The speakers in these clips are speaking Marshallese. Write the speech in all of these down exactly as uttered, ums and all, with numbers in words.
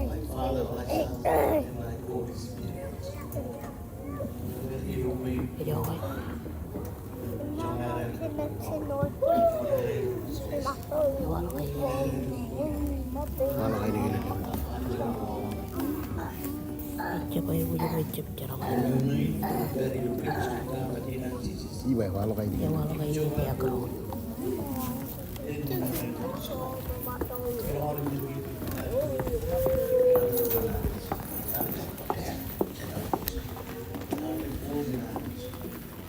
My Father, my Son, and my Holy Spirit.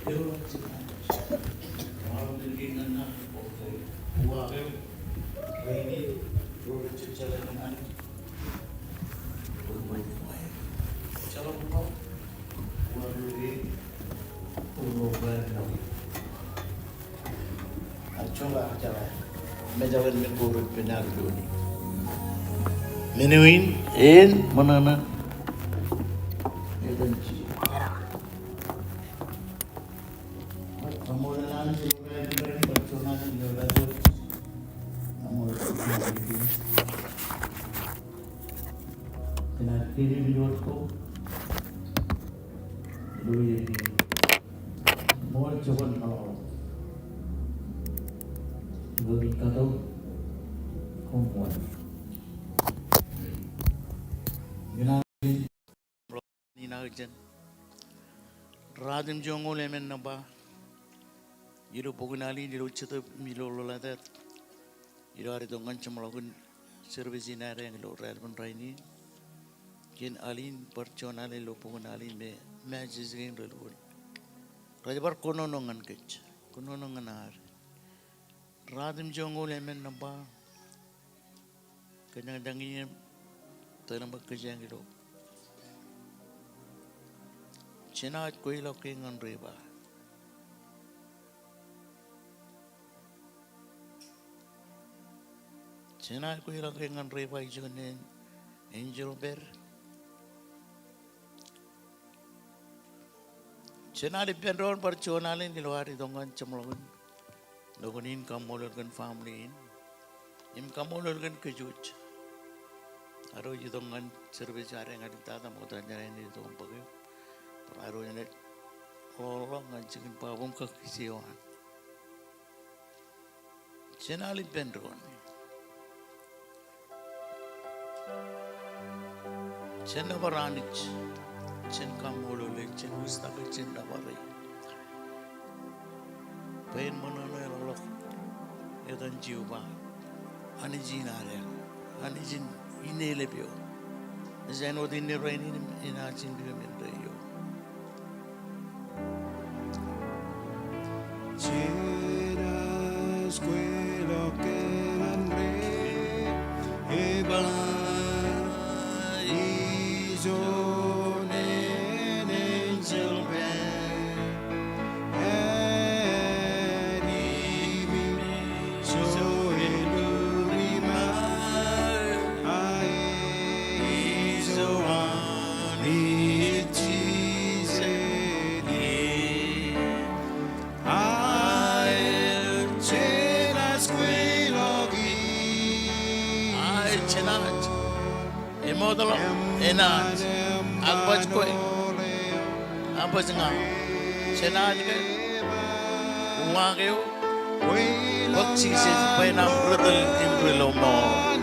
Irooj. Men eo in, en, ṃōṇōṇō. Ratimjuonñoul emān nōṃba ilo bok in al in ilo Jetōb im ilo Ḷōḷātāt. Ilo ad itok ñan jeṃḷọkin service in ad ilo raelep in rainin. Kōn al in bar juon al ilo bok in al in me message kein relukkuun. Rej bar kōnono ñan kōj. Kōnono ñan ad. Ratimjuonñoul emān nōṃba. Kōjañjañ in im tōl im kōjeañ ilo. Jenaaj kweilọk ke ñan ri ba. Jenaaj kweilọk ke ñan ri ba ijo nen enjeḷ pād. Jenaaj ippān doon bar juon alen ilo ad itok ñan jeṃḷọkin. Ḷọkin in kaṃṃoolol kōn family in. Im kaṃṃoolol kōn kōj wōj. Ad wōj itok ñan service ad ñan tata ṃokta jān āne itok im bōk eok. Bar ad wōj ṇe ḷoḷḷọk ñan jikin bab im kaki eo an. Jen al ippān doon. Jen nōbar Anij, jen kaṃṃoolol e, jen wūjtake, jen nōbar e. Bwe en ṃōṇōṇō eḷḷọk etan Jeova, Anij in adeañ, Anij in inelep eo. Ej āinwōt inne rainin im enaaj indeeo im indeeo. Jenaaj kweilọk ke ñan ri ba ijo nen enjeḷ pād. Jenaaj. Emootḷọk, enaaj, ak baj kwe, ak baj ña, jenaaj ke, uwaak eo, bōk Jisōs bwe en aṃ ri tōl im ri lọmọọr.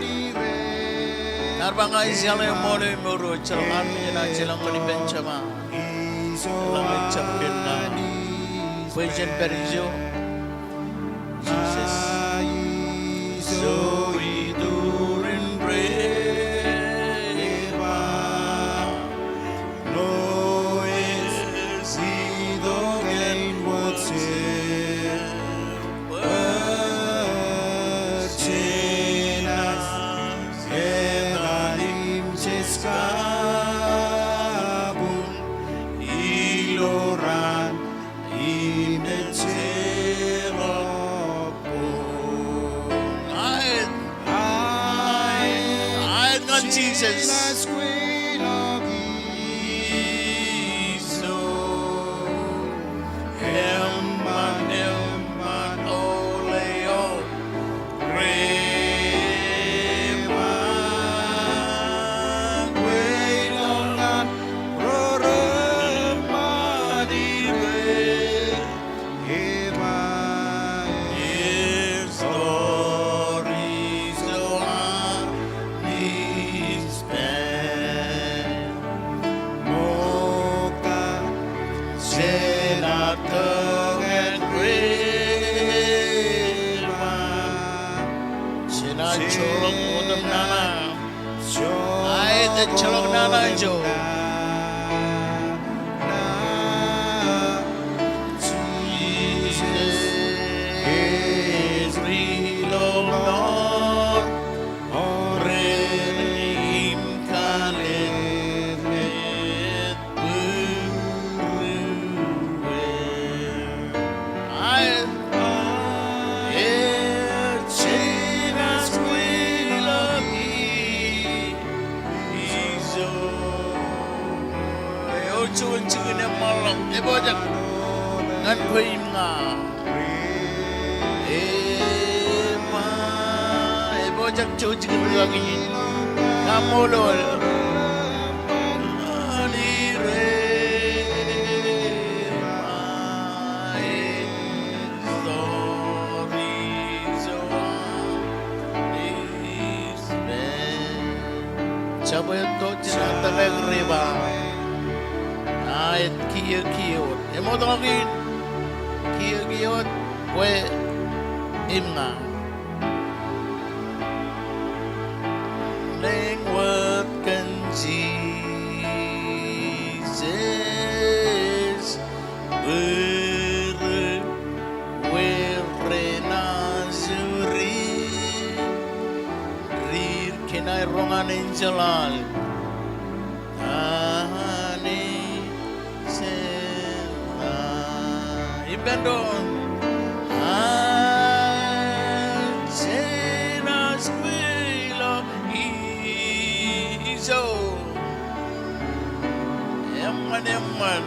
Ear ba ña ij jeḷā eṃṃool eo im mour eo, ejjeḷọk armej enaaj jelōñ ñan ippān Jema. Eḷaññe ejjab kōn ña, bwe jen pād ijo. Jisōs. Ijo iturūṃ ri ba, ṇo ej itok āinwōt jet, bwe jenaaj etal im jej kabuñ ilo raan im ejjeḷọk boñ. Aet. Aet. Aet ñan Jisōs. Ijo eṃṃan, eṃṃan ḷeo ri ba. Ejjeḷọk nana ijo. Eo juon jikin eṃṃanḷọk, epojak ñan kwe im ña. Epojak juon jikin rikaki in. Kaṃṃoolol. Jabwe etto jān tōl eo riba. Aet kiiō kiiō wōt. Emootḷọk in. Kiiō kiiō wōt. Kwe im ña. Nōṃ wōt kōn Jisōs. Bōro wōr ren aō suri. Ri kōn aer roñ an enjeḷ al. Anij eṇ. Ippān doon. Aet jenaaj kweilọk ijo. Eṃṃan, eṃṃan.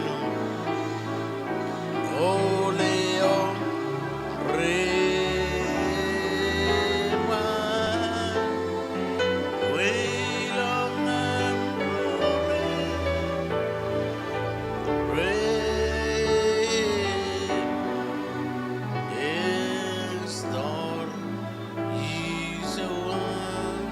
Ole eo ri ba, kweilọk ñan ri ba, restore Israel.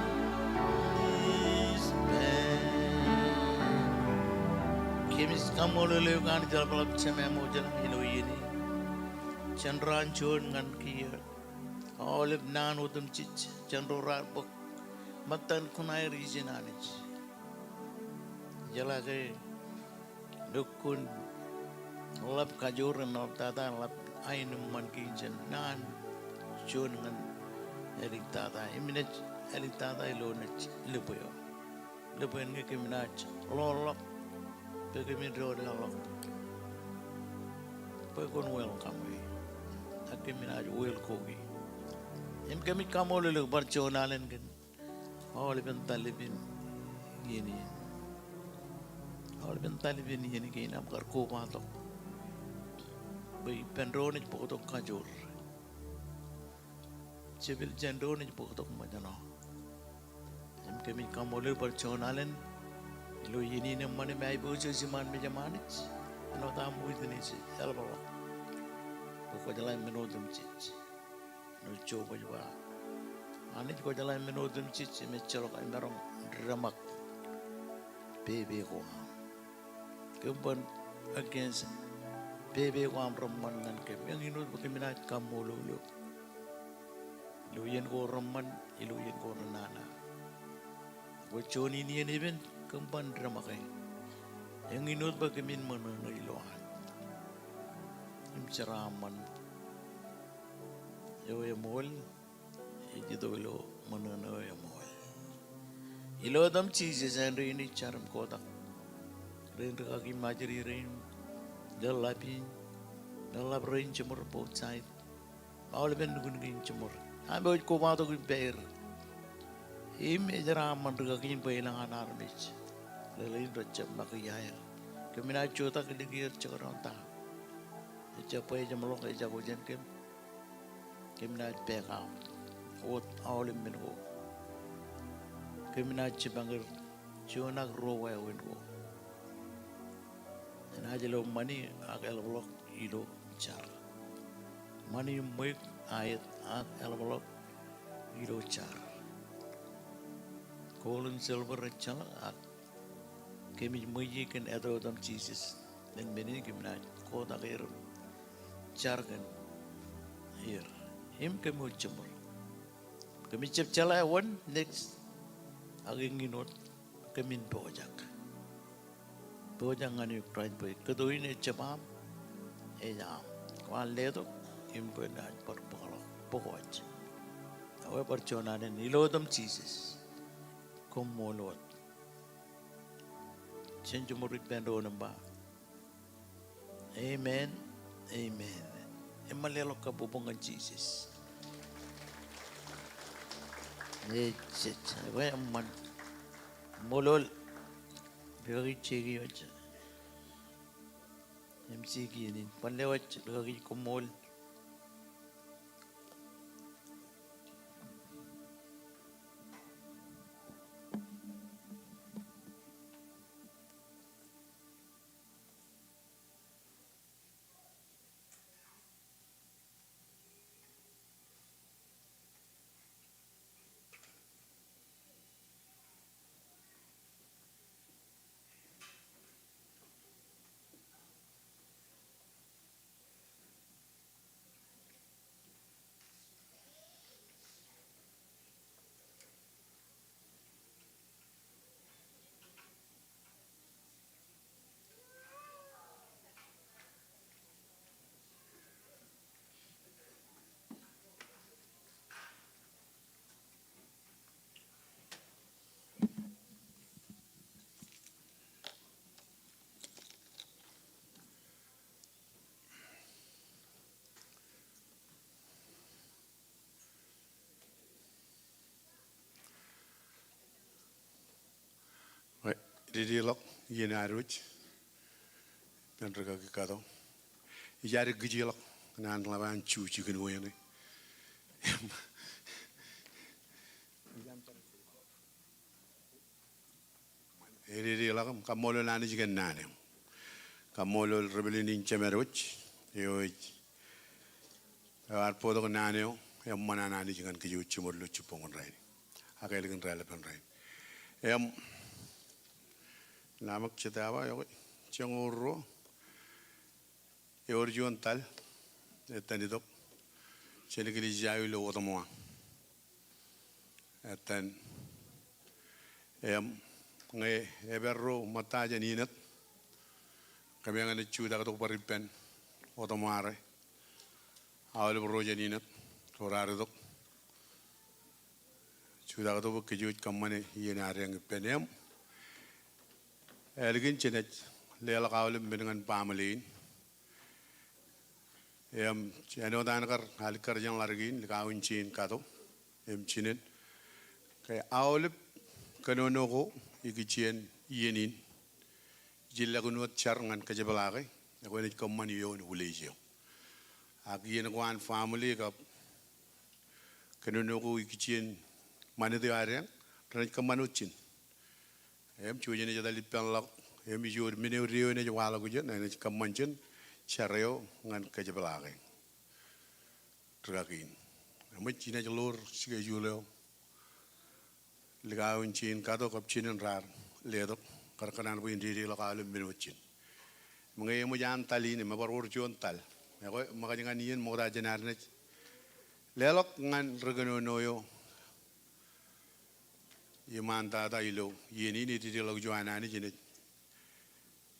Kōmij kaṃṃoolol eok Anij eḷapḷọk Jemem eo ilañ ilo iien in. Jān raan juon ñan kiiō. Aolep naan otemjej jān ro raar bōk ṃōttan kuṇaer ijin Anij. Ijeḷā ke lukkuun ḷap kajoor im ḷap tata, ḷap aenōṃṃan kein jān naan juon ñan āliktata. Im naaj āliktata ilo naaj lōb eo. Lōb eo ñe kōm naaj ḷoḷḷọk bwe kōmin doon leḷọk bwe kwōn welcome e. Ak kōm naaj welcome e. Im kōmij kaṃṃoolol eok bar juon alen kōn aolepen talipen iien in. Aolepen talipen iien kein aṃ kar kobatok bwe ippān doon ej bōktok kajoor. Jepel jān doon ej bōktok ṃōjṇọ. Im kōmij kaṃṃoolol bar juon alen ilo iien in eṃṃan im aiboojoj iṃaan mejaṃ Anij. Āinwōt aṃ witness eḷapḷọk bwe kwō jeḷā men otemjej. Āinwōt Job ej ba, Anij kwō jeḷā men otemjej im ejjeḷọk emaroñ dedeṃak pepe ko aṃ. Kōm ban against pepe ko aṃ reṃṃan ñan kōm. Eñin wōt bwe kōm naaj kaṃṃoolol eok ilo iien ko reṃṃan, ilo iien ko renana. Bwe juon in iien epen kōm ban dedeṃake. Eñin wōt bwe kōmin ṃōṇōṇō ilowaan im jeraaṃṃan eo eṃool ej itok ilo ṃōṇōṇō eo eṃool. Ilo etaṃ Jisōs āindein ij jar im kotak rein rikaki im ajri rein, lōḷḷap in, lōḷḷap rein jiṃor both side. Aolepen nukun kein jiṃor. Aṃ eo ej kobatok ippāer im ej jeraaṃṃan rikaki in bwe ilañ an armej. Lōḷḷap in rejjab make iaer. Kōm naaj jutak likier jekdọọn ta. Ejjab bwe ejjeṃḷọk, ejako jān kōm. Kōm naaj back out wōt aolep men ko. Kōm naaj jipañ er juon ak ruo wāween ko. Enaaj lo ṃani ak eḷapḷọk ilo jar. Ṃani im ṃweiuk, aet ak eḷapḷọk ilo jar. Gold im silver ejjeḷọk, ak kōmij ṃweije kōn eto etaṃ Jisōs. Kōn men in kōm naaj kotak er im jar kōn er. Im kōm wōj jiṃor. Kōmij jab jeḷā wōn next. Ak eñin wōt. Im in pojak. Pojak ñan eok rainin bwe kōto in ejjab aṃ, ej aṃ. Kwaar letok im kwōnaaj bar bōkḷọk bōkḷọk. Ekwe bar juon alen ilo etaṃ Jisōs. Koṃṃool wōt. Jen jiṃor ippān doon im ba, amen, amen. Eṃṃan leḷọk kabbokbok ñan Jisōs. Ejej, ekwe eṃṃan. Ṃool. Rikaki Jeki wōj. Im Jeki in, bar lewōj, rikaki, koṃṃool. Ij dedeḷọk iien ad wōj ippān rikaki Kato. Ij aikuj ḷọk naan ḷap an ju jikin wōt eṇ. Ededeḷọk im kaṃṃoolol Anij kōn naan eo. Kaṃṃoolol revelation in jemed wōj eo ej, eo ear bōktok naan eo, eṃṃan an Anij ñan kōj wōj jiṃor ilo jibboñ in rainin ak ālikin raelepin rainin. Im naan eo ej jete ba, ekwe, joñoul ruo, ewōr juon tal etan itok jān eklejia eo ilo Ottumwa. Etan, im ñe epād ro ṃōtta jān Enid, kōmeañ naaj jutak tok bar ippān Ottumwa ṇe. Aolep ro jān Enid ro raar itok. Jutak tok bwe kōj wōj kōṃṃane iien ad eñ ippān. Im ālikin jenaaj leḷọk aolep men ñan baaṃle in. Im āinwōt an kar alikkar jān ḷadik in, likao in jein Kato im jinen, ke aolep kōnono ko ikijjien iien in, ij ilọk in wōt jar ñan kōjepḷaake, ekwe enaaj kōṃṃan ioon village eo. Ak iien ko an family kab kōnono ko ikijjien ṃanit eo ad eñ, renaaj kōṃṃan wōt ijin. Im jouj im enaaj etal ippānḷọk, im ij wōr men eo eo enaaj waḷọk ijin, enaaj kōṃṃan ijin jar eo ñan kōjepḷaake. Rikaki in. Im inaaj ḷoor schedule eo likao in jein Kato kab jinen raar letok, kar kōṇaan bwe in dedeḷọk aolep men wōt ijin. Im ñe eṃōj an tal in, im ebar wōr juon tal. Ekwe, ṃōkaj ñan iien ṃokta jān ad naaj leḷọk ñan ri kōnono eo iṃaantata ilo iien in, ededeḷọk juon Anij enaaj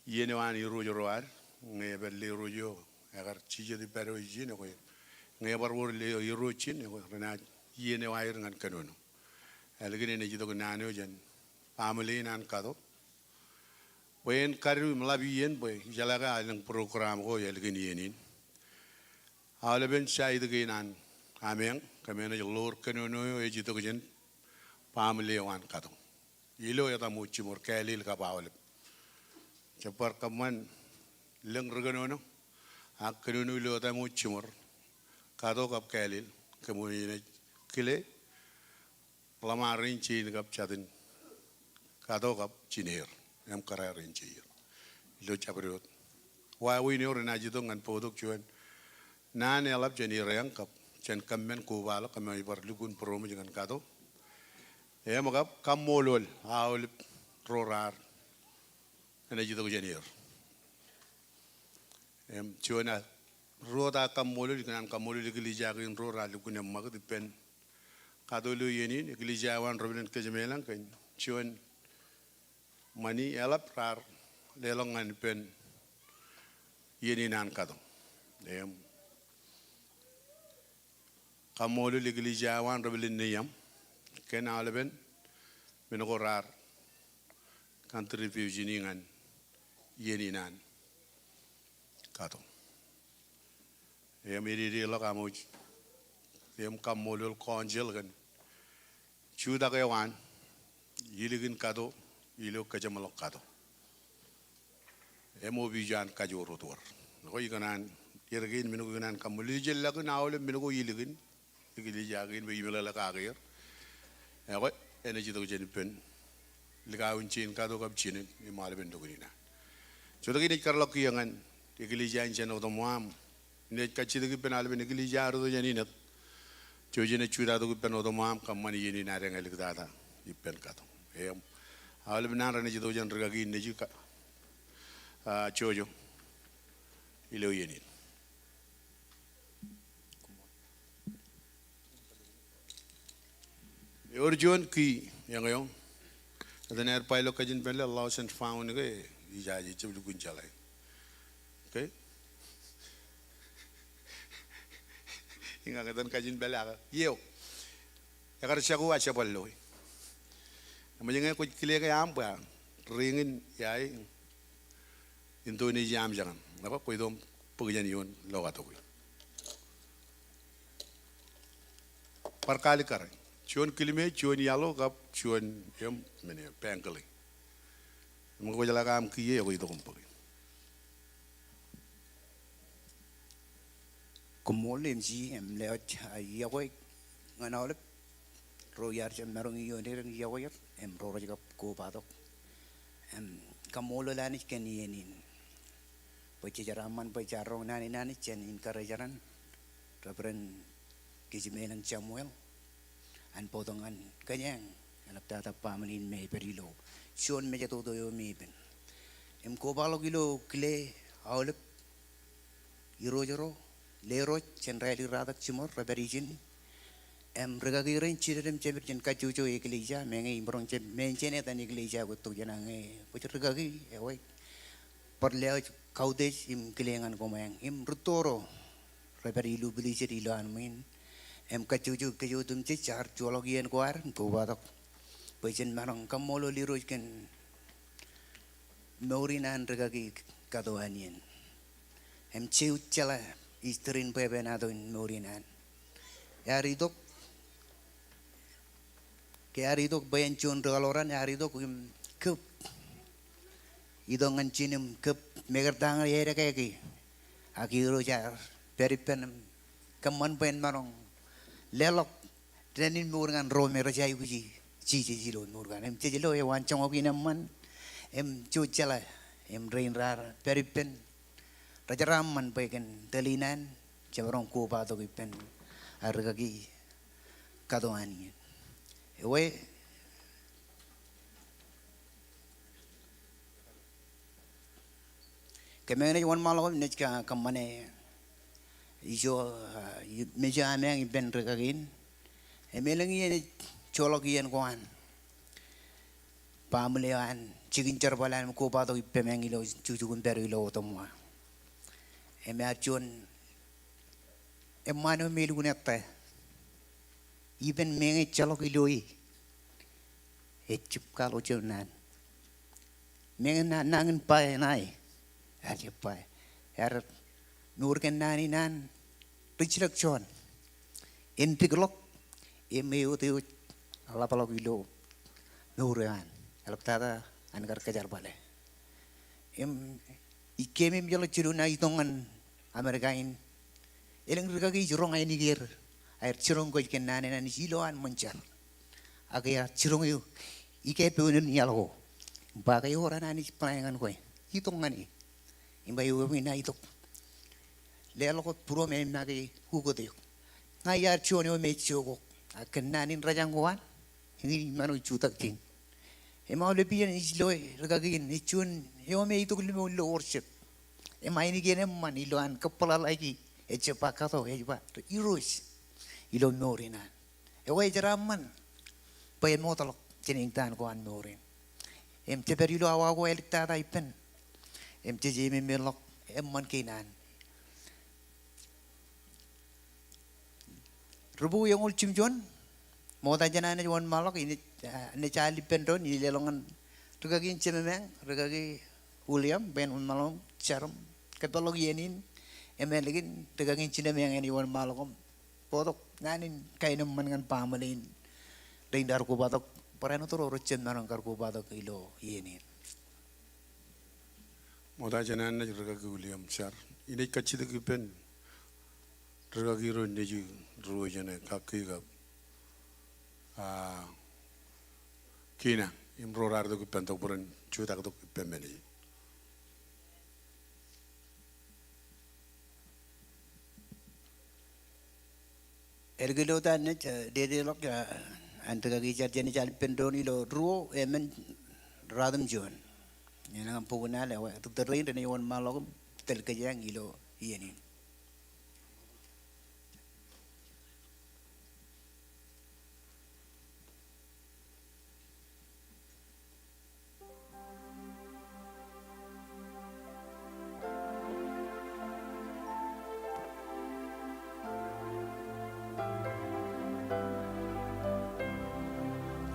iien eo an irooj ro ad, ñe epād ḷeo irooj eo ekar jijet ippād wōj ijin, ekwe ñe ebar wōr ḷeo irooj ijin, ekwe renaaj iien eo aer ñan kōnono. Ālikin enaaj itok naan eo jān baaṃle in an Kato bwe en kadu im ḷap iien bwe ijeḷā ke elōñ program ko ālikin iien in. Aolepen side kein an ameañ, kōm naaj ḷoor kōnono eo ej itok jān baaṃle eo an Kato ilo etaṃ wōt jiṃor, kāālel kab aolep. Jab bar kōṃṃan lōñ ri kōnono ak kōnono ilo etaṃ wōt jiṃor, Kato kab kāālel, kōm naaj kile ḷōṃa rein jein kab jatin Kato kab jineer im kōrā rein jeir ilo jabdewōt wāween eo renaaj itok ñan bōktok juon naan eḷap jān er eañ kab jān kōm men kobaḷọk, kōm ij bar lukkuun būroṃōj ñan Kato im kab kaṃṃoolol aolep ro raar enaaj itok jān er. Im juon ad, ruo ta kaṃṃoolol, ikōṇaan kaṃṃoolol eklejia kein ro raar lukkuun eṃṃakūt ippān Kato ilo iien in, eklejia eo an Reverend Kōjemeḷañ kōn juon ṃani eḷap raar leḷọk ñan ippān iien in an kato. Im kaṃṃoolol eklejia eo an rej pād ineeṃ kōn aolepen men ko raar contribution e ñan iien in an kato. Im ededeḷọk aṃ wōj im kaṃṃoolol council kōn jutak eo an ilikin kato ilo kōjeṃḷọk kato. Im opiij eo an kajoor wōt wōr. Ekwe ikōṇaan, er kein men ko ikōṇaan kaṃṃoolol, ijellọkin aolep men ko ilikin eklejia kein bwe imeḷeḷe kake er. Ekwe enaaj itok jān ippān likao in jeiū kato kab jinen im aolepen lukkuun in an. Jet kein ej kar ḷọk kiiō ñan eklejia in jān otemjej aṃ. Inaaj kajjitōk ippān aolepen eklejia eo rot jān Enid. Jouj im jutak tok ippān otemjej aṃ kōṃṃan iien in ad eñliktata ippān kato. Im aolep naan renaaj itok jān rikaki in nejū ka, a, jojo ilo iien in. Ewōr juon kiiō eñeo. Etan aer ba ilo kajin pālle lost and found ke ij, ij jab lukkuun jeḷā. Okay? Iñak etan kajin pālle ak iiō. Ekar jako a jepal loe. Eṃōj ñe kwōj kile ke aṃ ba ring in ia Indonesia aṃ jañin. Ekwe kwōj itok im bōk jān ioon lokatok e. Bar kalikkare. Juon kilme, juon yellow kab juon im men eo, pāngkili. Im kwōjeḷā ke aṃ kiiō, kwōj itok im bōk e. Koṃṃool im ij, im lewōj, a, iọkwe ñan aolep ro iar jab maroñ in ioon er im iọkwe er im ro rej kab kobatok. Im kaṃṃoolol Anij kōn iien in. Bwe jej jeraaṃṃan bwe jaar roñ naan in Anij jān encourager eṇ, Reverend Kijemeelōñ Samuel, an bōktok ñan kōjeañ eḷaptata baaṃle in me ej pād ilo juon mejatoto eo me epen. Im kobaḷọk ilo kile aolep irooj ro, lerooj jān raelirratak jiṃor rej pād ijin. Im rikaki rein jided im jemād jān kajjojo eklejia, meñe imaroñ jab mention etan eklejia ko tok jān ñe bwe jen rikaki, ekwe bar lewōj kautiej im kile ñan koṃeañ. Im rūtto ro rej pād ilo villages ilo an ṃwiin. Im kajjojo kōj otemjej jaar joḷọk iien ko ad im kobatok. Bwe jen maroñ kaṃṃoolol Irooj kōn mour in an rikaki kato an iien. Im jej jeḷā history in bwebwenato in mour in an. Ear itok, ke ear itok bwe en juon ri-kōḷoran, ear itok im kōb. Itok ñan ijin im kōb, mekarta ñe edekāke. Ak Irooj ear pād ippān im kōṃṃan bwe en maroñ leḷọk dān in mour ñan ro me rej aikuji Jisōs ilo mour ko an. Im jej lo eo an joñak in eṃṃan, im jej jeḷā, im rein raar pād ippān, rej jeraaṃṃan bwe kōn tōl in an, jemaroñ kobatok ippān, a, rikaki kato an iien. Ewe, kōmeañ naaj wōnṃaanḷọk im naaj ka, kōṃṃane ijo, a, i, mejo ameañ ippān rikaki in. Im elōñ iien ej joḷọk iien ko an baaṃle eo an jikin jerbal an im kobatok ippameañ ilo jukjuk im pād ilo otemjej. Im ear juon eṃṃaan eo me elukkuun ettā. Ippān meñe ejjeḷọk ilo e, ejab kwaḷọk juon naan. Meñe na, nañin ba eṇ aō, ear jab ba e. Ear mour kōn naan in an rijjilōk juon. En dikḷọk, im eoteoj ḷapḷọk ilo mour eo an. Eḷaptata an kar kōjerbale. Im ij keememej ḷọk jilu ṇa itok ñan Amerika in. Elōñ rikaki ij roñ ainikien aer jiroñ kōj kōn naan in Anij ilo an ṃōn jar. Ak ear jiroñ eok ikapeonon iaḷ ko. Im ba ke ewōr an Anij bar ñan kwe. Itok ñan e. Im ba eokwe ṇa itok. Leḷọk wōt būruōṃ im make ukōt eok. Ña iar juon eo me ej jokok. Ak kōn naan in rōjañ ko an. Eñin iṃaan eo jutak ijin. Im aolep iien ij loe rikaki in ej juon eo me itok limoun ilo worship. Im ainikien eṃṃan ilo an kōpeḷḷọk ḷọk ejab ba kato, ej ba Irooj ilo mour in an. Ewe ej jeraaṃṃan bwe emootḷọk jān eñtaan ko an mour in. Im jepād ilo awa ko āliktata ippān. Im jej ememmeḷọk eṃṃan kein an. Ri-bōk eñoul jimjuon, ṃokta jān an naaj wōnṃaanḷọk, inaaj, ah, naaj al ippān doon, inaaj leḷọk ñan rikaki in Jemem, rikaki William, bwe en wōnṃaanḷọk im jar im kōpeḷḷọk iien in, im ālikin rikaki in Jinem eñ enaaj wōnṃaanḷọk im bōktok naan in kaenōṃṃan ñan baaṃle in rein raar kobatok, barāinwōt ro rej jab maroñ kar kobatok ilo iien in. Ṃokta jān an naaj rikaki William jar, inaaj kajjitōk ippān rikaki ro nejū ruo jeṇe, kaki kab, ah, Kina, im ro raar itok ippān tok bwe ren jutak tok ippān men in. Ālikin ilo ta naaj, eh, dedeḷọk, eh, an rikaki jar jenaaj al ippān doon ilo ruo emān ratimjuon. Inaaj ñan bok in al, eh, ri tōl rein renaaj wōnṃaanḷọk im tōl kōjeañ ilo iien in.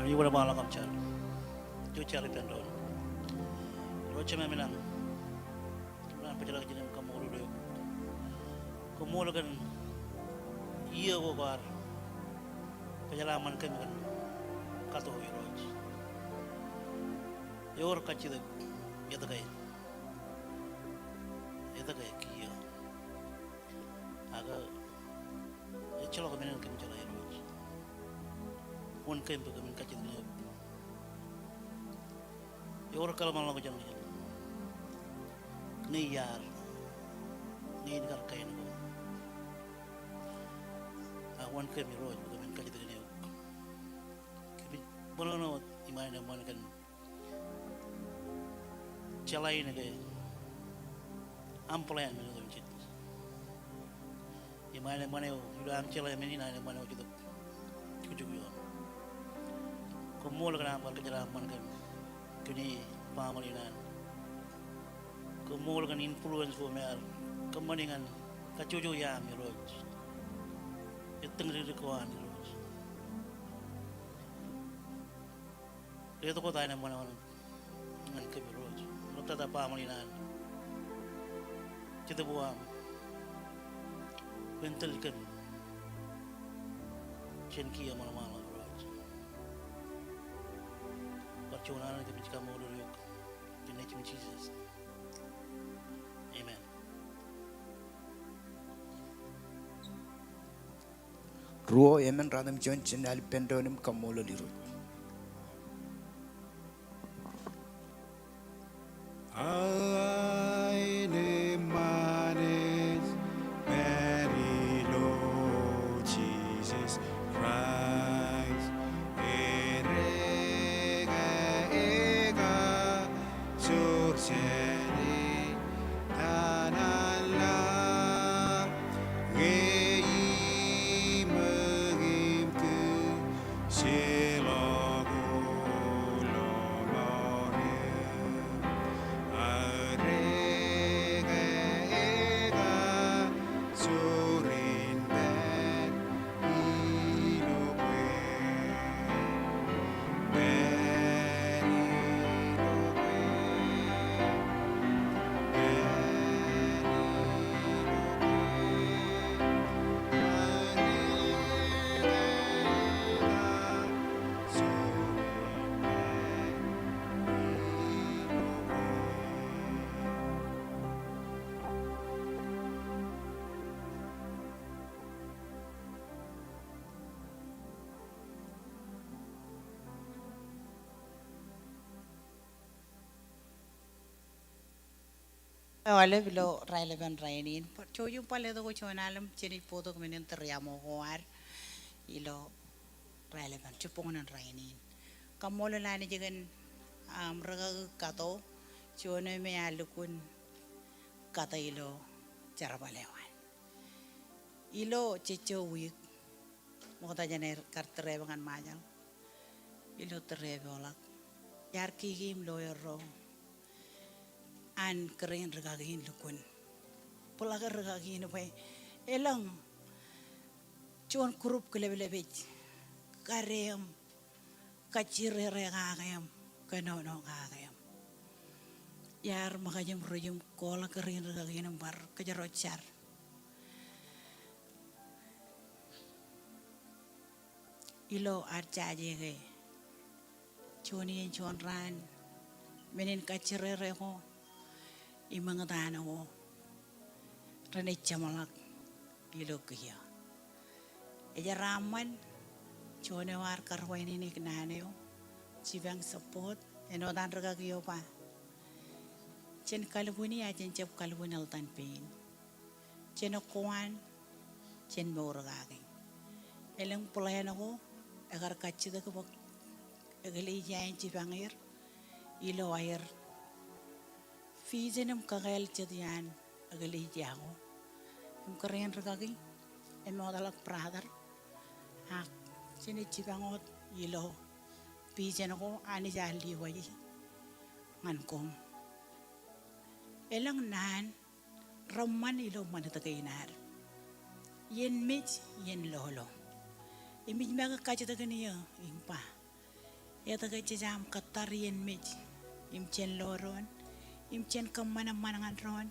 Ij wōnṃaanḷọk im jar. Ij jar ippān doon. Ro Jemem ilañ. Kōm bōjrak jān im kaṃṃoolol eok. Koṃṃool kōn iiō ko kwaar bōjrak ṃan kōm kōn kato Irooj. Ewōr kajjitōk etke, etke kiiō. Ak ejjeḷọk men in kōm jeḷā Irooj. Wōn kōm bwe kōmin kajjitōk ñan eok. Ewōr kōḷmānḷọkjeṇ jān ñe iar, ñe in kar kain ko. Ak wōn kōm Irooj bwe kōmin kajjitōk ñan eok. Kōmij ṃōṇōṇō wōt iṃaan eṃṃan kōn jeḷā in ke aṃ plan men in otemjej. Im aenōṃṃan eo, ilo aṃ jeḷā men in aenōṃṃan eo ej itok jukjuk ioon. Koṃṃool kōn aṃ kar kōjeraaṃṃan kōm kōn e baaṃle in an. Koṃṃool kōn influence ko me ear kōṃṃani ñan kajjojo iaam Irooj. Ettōñdikdik ko an Irooj. Letok wōt aenōṃṃan eo an ñan kōm Irooj. Ḷaptata baaṃle in an. Jetōb eo aṃ. Bwe en tōl kōm jān kiiō ṃanṃaanḷọk Irooj. Bar juon alen kōmij kaṃṃoolol eok. Im ej in Jisōs. Amen. Ruo emān ratimjuon, jen al ippān doon im kaṃṃoolol Irooj. Aenōṃṃan ej pād ilo Jisōs Kraist, ereka ekajoor jāne ta an laḷ, ñe iṃōk im kūjeḷọk ilo mour eṇ. Ereka ekajoor in pād ilo bwe Aolep ilo raelepen rainin. Jouj im bar letok juon alen, jenaaj bōktok men in tōre aṃo ko ad ilo raelepen jibboñōn in rainin. Kaṃṃoolol Anij kōn, um, rikaki Kato, juon eo me ear lukkuun kate ilo jerbal eo an. Ilo jejjo wiik, ṃokta jān aer kar tōre eok ñan Ṃajeḷ. Ilo tōre eok ḷọk. Jaar kiki im lawyer ro an kōrā in rikaki in lukkuun. Bōlọk rikaki in bwe elōñ juon group kileplep ej kade im kajjirere kake im kōnono kake im. Iar ṃōkaj im ruj im koḷọk kōrā in rikaki in im bar kōjro jar ilo ad jaje ke juon iien juon raan, men in kajjirere ko im eñtaan ko renaaj jeṃḷọk ilo kiiō. Ejeraṃṃan juon eo ear karwaineneik naan eo, jipañ support, āinwōt an rikaki eo ba, jen kalbwini ak jen jab kalbwin eltan pein. Jen kowaan, jen mour kaki. Elōñ plan ko ekar kajjitōk bwe eklejia in jipañ er ilo aer vision im kakāāl jet iaan eklejia ko. Im kōrā in rikaki, emootḷọk brother, ak jenaaj jipañ wōt ilo vision ko Anij ear lewōj ñan koṃ. Elōñ naan reṃṃan ilo ṃanit kein ad. Iien mej, iien lolo. Im ij make kajjitōkin eō im ba, etke jej aṃ kōttar iien mej im jen lo doon, im jen kōṃṃan eṃṃan ñan doon,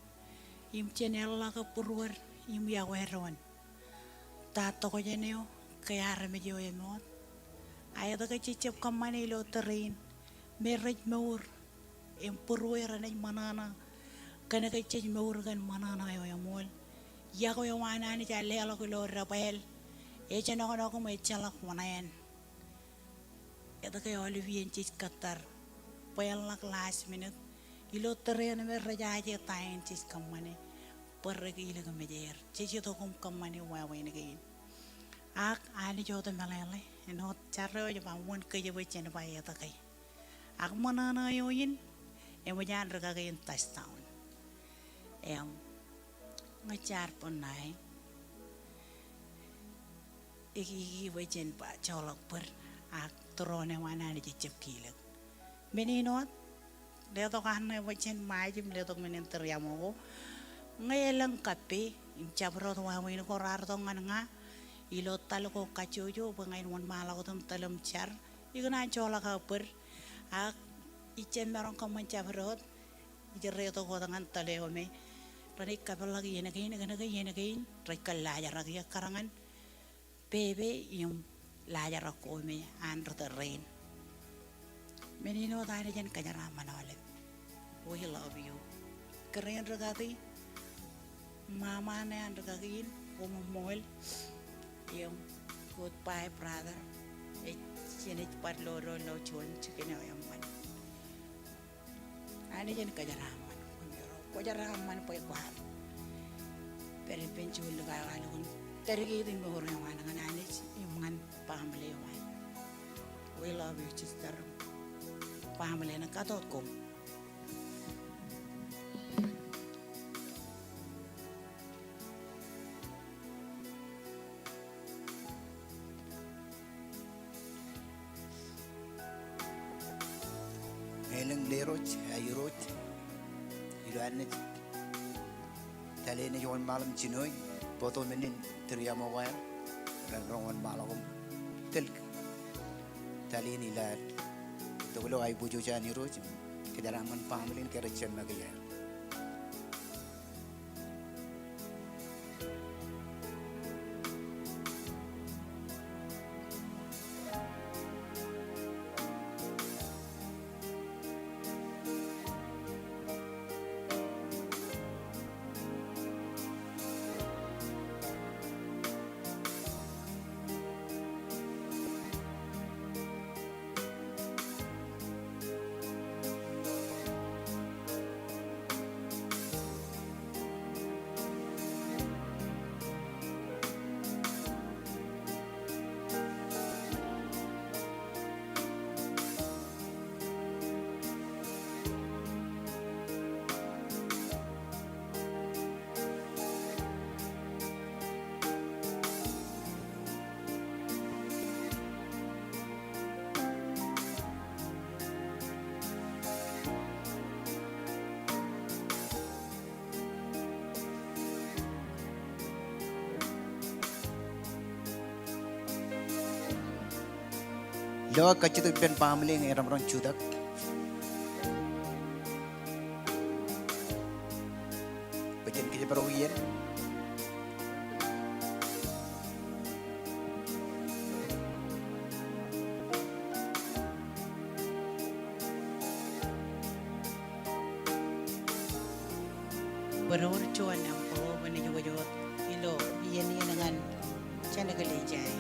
im jen eḷḷọke būruod im iọkwe doon? Ta tokjān eo ke armej eo emoot? A etke jej jab kōṃṃane ilo tōre in me rej mour im būrueir renaaj ṃōṇōṇō kōn ke jej mour kōn ṃōṇōṇō eo eṃool? Iọkwe eo an Anij ear leḷọk ilo debwāāl ej noknok im ejjeḷọk wōṇāān. Etke aolep iien jej kōttar bwe en ḷak last minute ilo tōre in me rejaje ta in jej kōṃṃane bwe rekilik mejeir? Jej itok im kōṃṃane wāween kein. Ak Anij otemjeḷeḷe, āinwōt jar eo ej ba wōn kōjepwe jen ba etke. Ak ṃōṇōṇō eo in eṃōj an rikaki in touchdown. Im ñe jaar bōd ṇae, ikiki bwe jen ba joḷọk bōd ak tūroon eo an Anij ejjab kilōk. Men in wōt, letok an ṇe bwe jen ṃaaj im letok men in tūriaṃo ko. Ñe elōñ kappe im jabdewōt wāween ko raar itok ñan ña ilo tal ko kajjojo bwe ña in wōnṃaanḷọk wōt im tōl im jar, ikōṇaan joḷọk aō bōd. Ak ij jab maroñ kōṃṃan jabdewōt, ij reitok wōt ñan tōl eo me renaaj kapeḷḷọk iien kein, kōnke iien kein rej kōllaajrak, ekkar ñan pepe im laajrak ko me an ri tōl rein. Men in wōt, Anij en kōjeraaṃṃan aolep. We love you. Kōrā in rikaki, ṃaṃa ṇe an rikaki in, koṃṃool. Im goodbye, brother. Ej, jenaaj bar lo doon ilo juon jikin eo eṃṃan. Anij en kōjeraaṃṃan. Kwōjeraaṃṃan bwe kwaar pād ippān juon likao eo ālikin dedicate mour eo an ñan Anij im ñan family eo an. We love you, sister. Family ṇe, katot koṃ. Ñe elōñ lerooj, ā, irooj ilo ad naaj tōl in ej wōnṃaanḷọk im jinoin, bōktok men in tūriaṃo ko aer, ren roñ wōnṃaanḷọk im tōl tōl in ilo ad. Itok ilo aiboojoj an Irooj, kōjeraaṃṃan family in ke rej jab make iaer. Ilo kajjitōk ippān baaṃle ñe eṃṃan jutak. Bwe jen kōjparok iien. Bōrōr juon im bōk wōt ilo iien in ñan jenkōlejāe.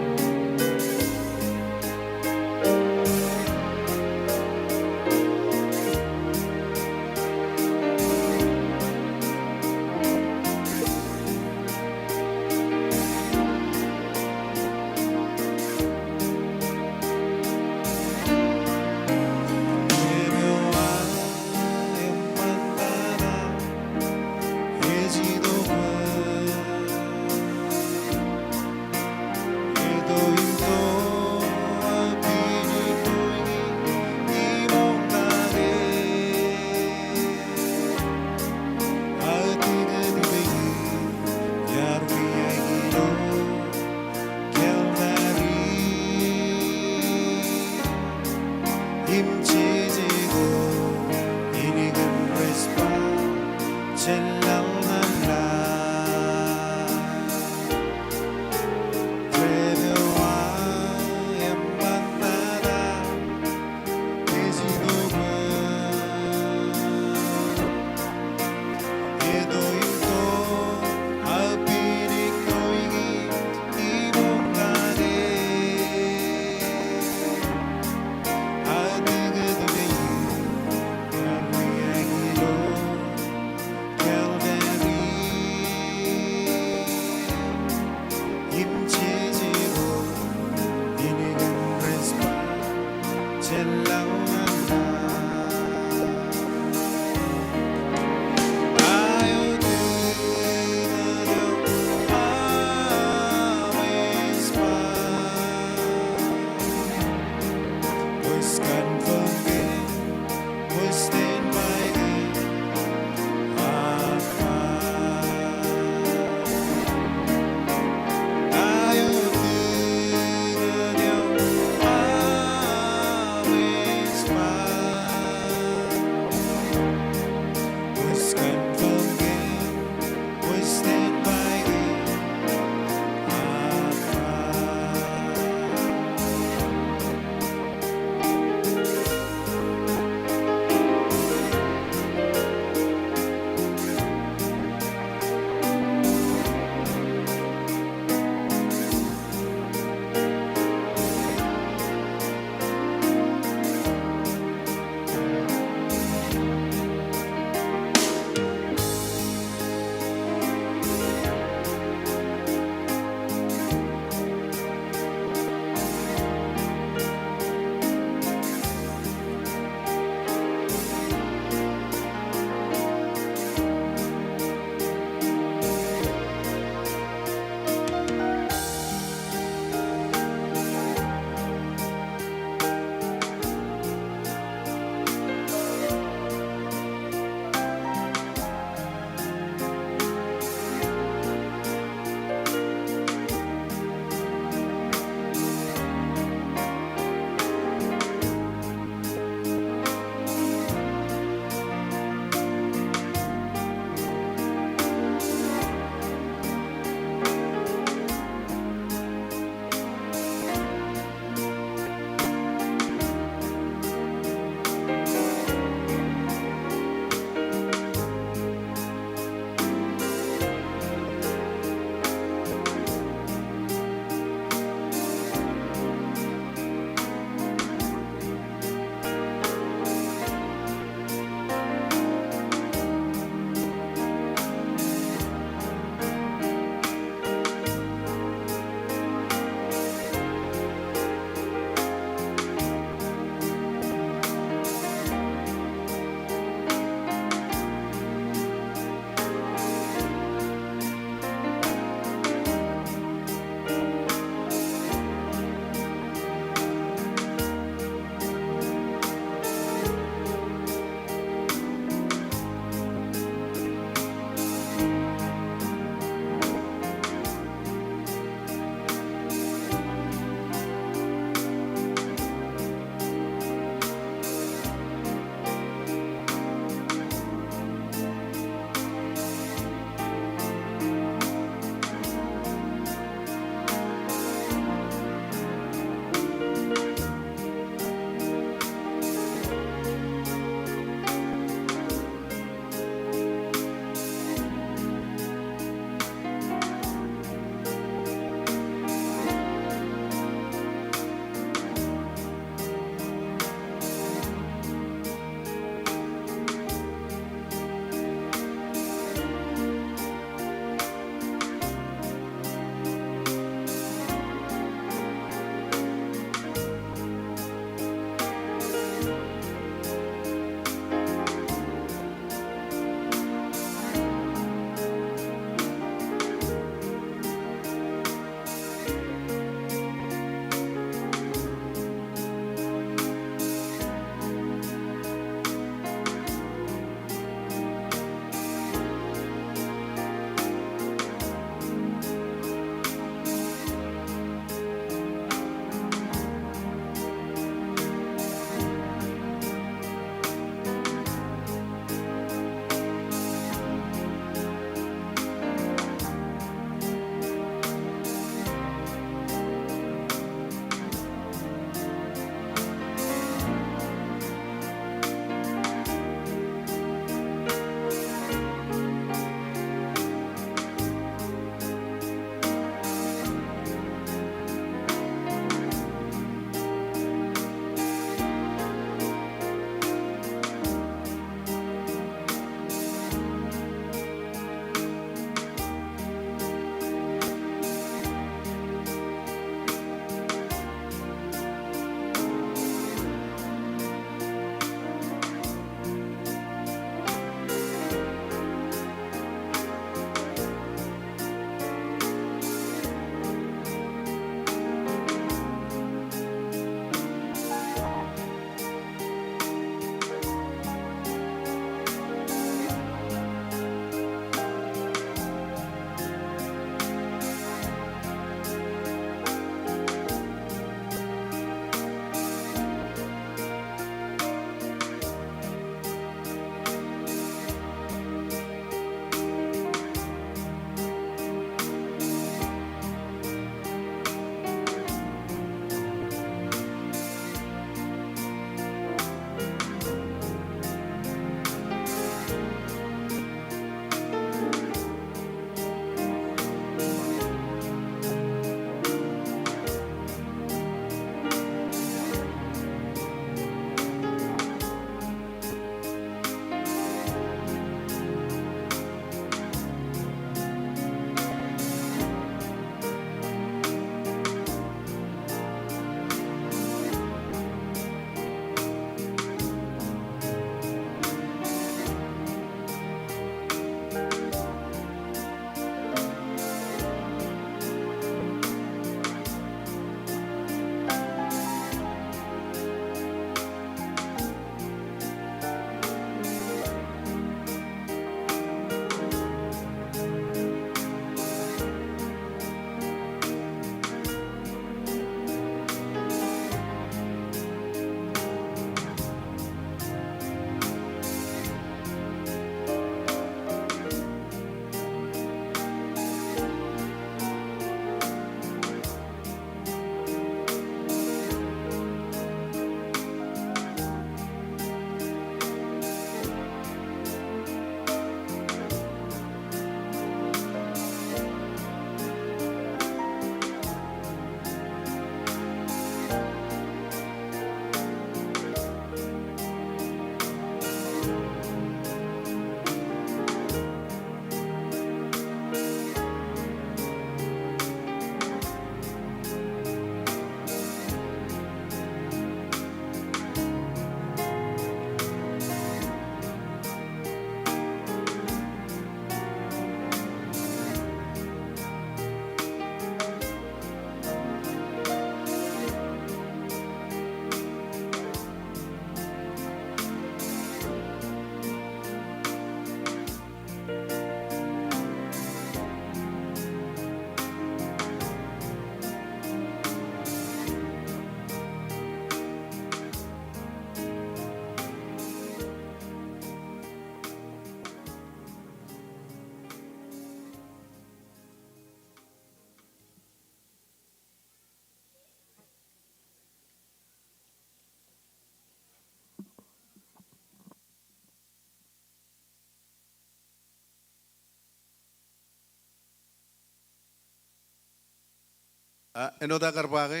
A, āinwōt aō kar ba ke,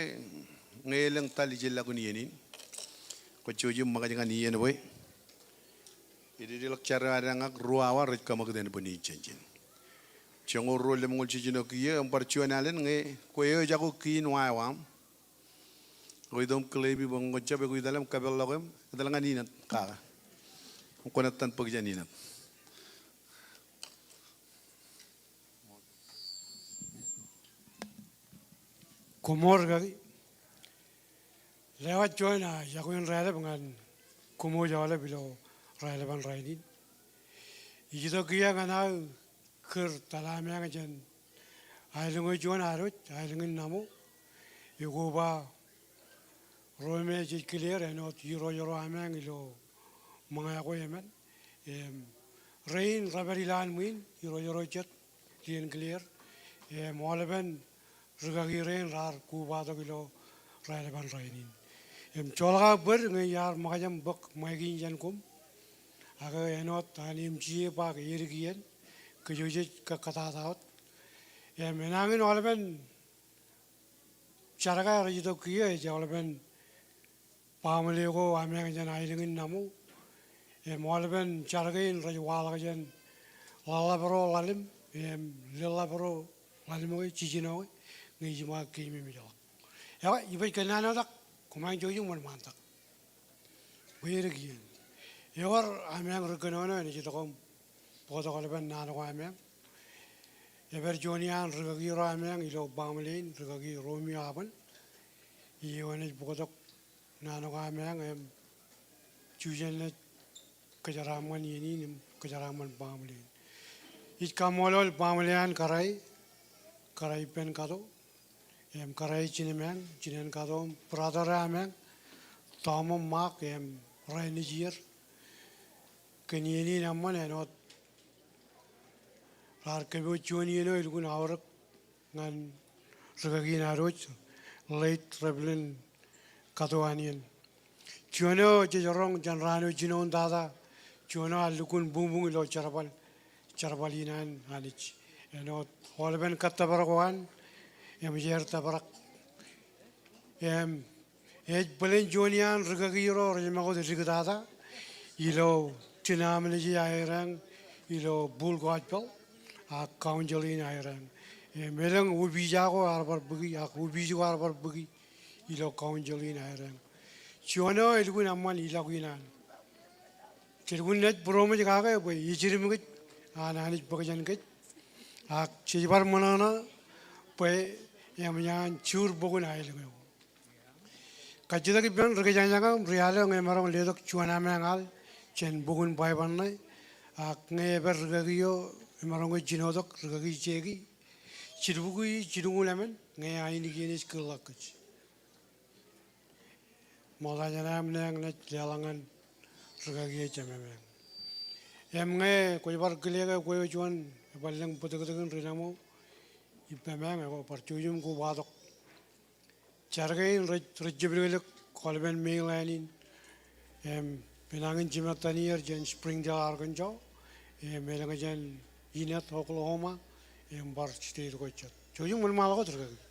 ñe elōñ etal ijellọkun iien in, kwōj jouj im ṃōkaj ñan iien bwe ededeḷọk jar eo ad eñak ruo awa rej kaṃakūt ānbwinnin jān ijin. Joñoul ruo lemñoul jiljino kiiō, im bar juon alen ñe kwe eo ejako kiin wāween aṃ, kwōj itok im kilepi bwe ñe kwōj jab ekwe etal im kōpeḷḷọk im etal ñan inōt kake. Kwōn etan bōk jān inōt. Koṃṃool rikaki. Lewōj juon, a, iọkwe in raelep ñan koṃ aolep ilo raelepan rainin. Ij itok kiiō ñan aō kūr tōl ameañ jān aelōñ eo juon ad wōj, aelōñ in Naṃo. Ekoba ro me jej kile er āinwōt irooj ro ameañ ilo ṃōñā ko emān. Im, rein rej pād ilowaan ṃwiin, irooj ro jet, lien kile er. Im, aolepen rikaki rein raar kobatok ilo raelepan rainin. Im, joḷọk aō bōd ñe iar ṃōkaj im bōk ṃaik in jān koṃ. Ak āinwōt an M G A ba ke edik iien, kōjwōj jej kōkkōtata wōt. Im, enañin aolepen jar ko rej itok kiiō ej aolepen baaṃle ko ameañ jān aelōñ in Naṃo. Im aolepen jar kein rej waḷọk jān ḷōḷḷap ro ḷalem, im, ḷōḷḷap ro ḷalem ke jiljino ke, ñe ijiṃwe keememej ḷọk. Ekwe, ibaj kōnnaan wōt ak koṃeañ jouj im wōnṃaantak bwe edik iien. Ewōr ameañ ri kōnono enaaj itok im bōktok aolepen naan ko ameañ. Ej pād juon iaan rikaki ro ameañ ilo baaṃle in, rikaki Romeo Abōn. Eo enaaj bōktok naan ko ameañ im jujen naaj kōjeraaṃṃan iien in im kōjeraaṃṃan baaṃle in. Ij kaṃṃoolol baaṃle an Karai, Karai ippān kato, im Karai jinem eañ, jinen kato im brother eo ameañ, Tom im Mark im Rai nejier. Kōn iien in eṃṃan āinwōt raar kōpooj juon iien eo elukkuun aorōk ñan rikaki in ad wōj, late Reverend Kato Anion. Juon eo jej roñ jān raan eo jinoin tata, juon eo ear lukkuun buñbuñ ilo jerbal, jerbal in an Anij. Āinwōt aolepen kōttōpar ko an, eṃōj aer tōprak. Im, ej bōlen juon iaan rikaki ro rej ṃakūt diktata ilo denomination eo aer eañ, ilo Full Gospel, ak council in aer eañ. Im, elōñ opiij ko ear bar bōki, ak opiij ko ear bar bōki ilo council in aer eañ. Juon eo elukkuun eṃṃan ilọk in an. Jej lukkuun naaj būroṃōj kake bwe ejirmikōj an Anij bōk jān kōj. Ak jej bar ṃōṇōṇō bwe eṃōj an juur bok in aelōñ eo. Kajjitōk ippān ri kōjañjañ im ri al eo ñe emaroñ letok juon ameañ al jān bok in Baibōḷ ṇe. Ak ñe epād rikaki eo emaroñ ke jinotok, rikaki Jeki, jilbukwi jilñuul emān ñe ainikien ej kūrḷọk kōj. Ṃokta jān aṃ naan naaj leḷọk ñan rikaki eo jemem eañ. Im ñe kwōj bar kile ke kwe eo juon ebar lōñ bōtōktōkin ri Naṃo, ippaṃ eañ, ekwe bar jouj im kobatok. Jar kein rej, rej jepḷeḷe aolepen mail in. Im, enañin jimettan er jān Springdale, Arkansas. Im, elōñ jān Enid, Oklahoma. Im, bar state ko jet. Jouj im wōnṃaanḷọk wōt rikaki.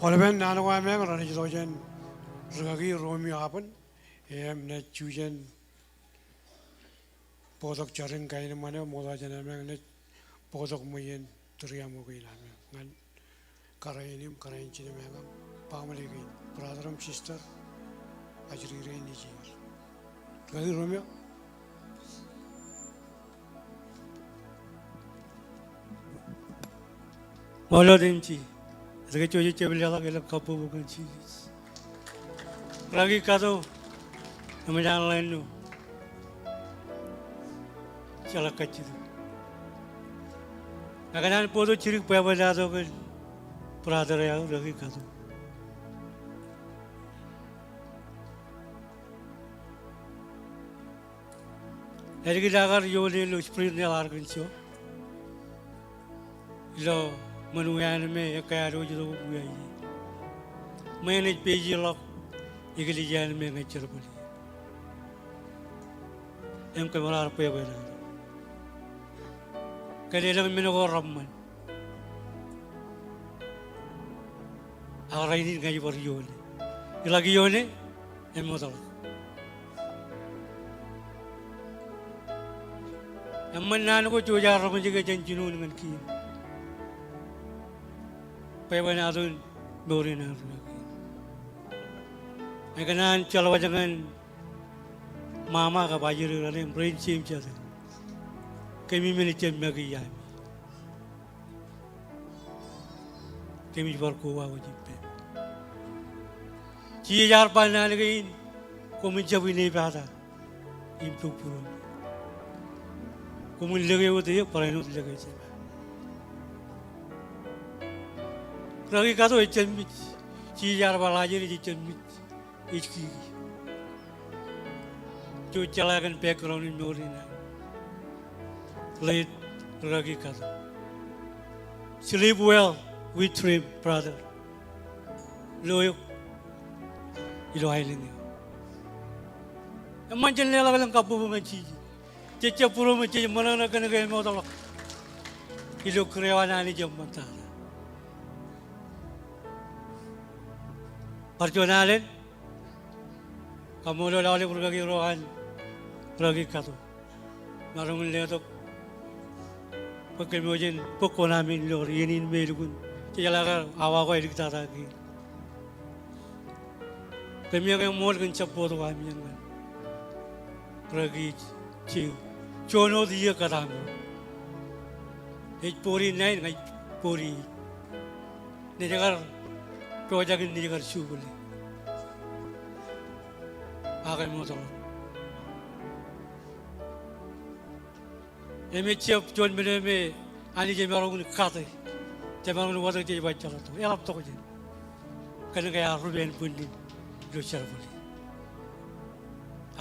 Aolepen naan ko ameañ renaaj itok jān rūkaki Romeo Abun, im naaj jujen bōktok jarin kaenōṃṃan eo ṃokta jān ameañ naaj bōktok ṃweien tūriaṃo kein ameañ ñan kōrā in im kōrā in jinem aṃ, baaṃle kein, brother im sister, ajri rein ej er. Rūkaki Romeo. Ṃool wōt M J. Etke jej jab leḷọk elōñ kabbokbok ñan Jisōs. Rūkaki Kato, eṃōj an ḷeeṇ eo jeḷā kajjitōk. Ña kōṇaan bōktok jidik bwebwenato kōn brother eo aō, Rūkaki Kato. Ālikin aō kar iioone ilo Springdale, Arkansas, ilo ṃōn wiaan me ekkā ad wōj itok im wiaje ie. Ṃweien ej pejeḷọk eklejia in me ñe jerbal ie. Im kōm raar bwebwenato. Kōn elōñ men ko reṃṃan. Ak rainin ña ij bar iioone. Iḷak iioone, eṃootḷọk. Eṃṃan naan ko jej ar roñjake jān jinoin ñan kein. Bwebwenato in mour in an rūkaki. Ña kōṇaan jeḷā wōj ñan ṃaṃa kab ajri raṇe im rein jeiū jatū. Kōmij men jab make iaami. Kōmij bar koba wōj ippān. Jisōs ear ba naan kein, koṃwin jab inepata im pukpuromi. Koṃwin lōke wōt eō, barāinwōt lōke Jema. Rūkaki Kato, ejjab mej. Jisōs ear ba Ḷajaros ejjab mej. Ej kiki. Jej jeḷā kōn background in mour in an late Rūkaki Kato. Sleep well with dream, brother. Lo eok ilo aelōñ eo. Eṃṃan jen leḷọk elōñ kabbokbok ñan Jisōs. Jej jab būroṃōj, jej ṃōṇōṇō kōn ke eṃootḷọk ilo kūr eo an Anij eṃṃan tata. Bar juon alen, kaṃṃoolol aolep rūkaki ro an Rūkaki Kato. Maroñ in letok bwe kōm jen bōk kuṇaam in ilo iien in me elukkuun. Jejeḷā ke awa ko āliktata kein. Kōmij ṃool kōn jab bōktok ami ñan Rūkaki Jeiū. Juon wōt iiō kōtaan eo. Ej bōd in ṇae, ña ij bōd in. Nejkar pojak in nejkar jukule. Ak eṃootḷọk. Im ejjab juon men eo me Anij emaroñ in kate. Jemaroñ in watōk jej ba ejjeḷọk tok. Eḷap tok jān. Kōn ke ear rup ānbwinnin ilo jerbal in.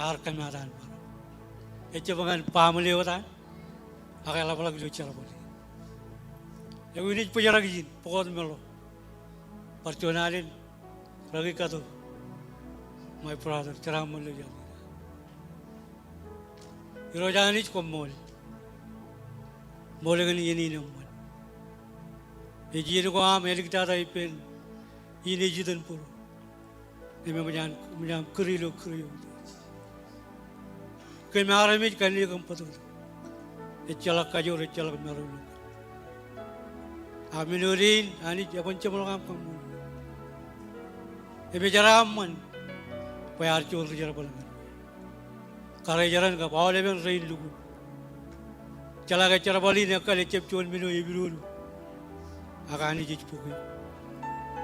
Ear kōmaat an maroñ. Ejjab ñan baaṃle wōt an. Ak eḷapḷọk ilo jerbal in. Ewi naaj bōjrak ijin, bōktok meḷọk. Bar juon alen, Rūkaki Kato, my brother, jeraaṃṃan ilo iien in. Irooj Anij, koṃṃool. Ṃool kōn iien in eṃṃan. Ej iien ko aṃ āliktata ippān iien ej itōn būruō. Im eṃōj aṃ, eṃōj aṃ kūr ilo kūr eo. Kōm armej kanniōk im bōtōktōk. Ejjeḷọk kajoor, ejjeḷọk maroñ ilo kōm. Ak men eo dein, Anij, eban jeṃḷọk aṃ kaṃṃoolol. Im ejeraṃṃan bwe ear juon ri jerbal ñan Karijeran kab aolepen rein lukkuun. Jeḷā ke jerbal in ekkal ejjab juon men eo epidodo. Ak Anij ej bōk eok.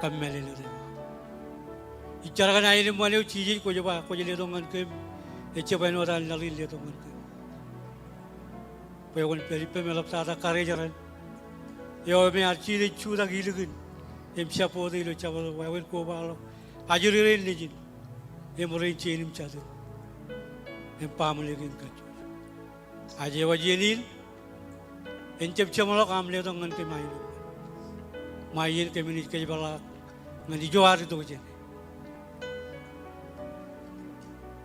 Kōmmālōtlōt eo. Ij jar kōn aenōṃṃan eo Jisōs kwōj ba, kwōj letok ñan kōm. Ejjab āinwōt an laḷ in letok ñan kōm. Bwe kwōn pād ippām eḷaptata Karijeran eo me ear jilet jutak ilikin im jab bōktok ilo jabdewōt, bwe kwōn kobaḷọk ajri rein nejin im rein jein im jatūn im baaṃle kein kajjojo. Ak ewōr iien in, en jab jeṃḷọk aṃ letok ñan kōm aenōṃṃan. Ṃae iien kōm naaj kōjepḷaak ñan ijo ad itok jāne.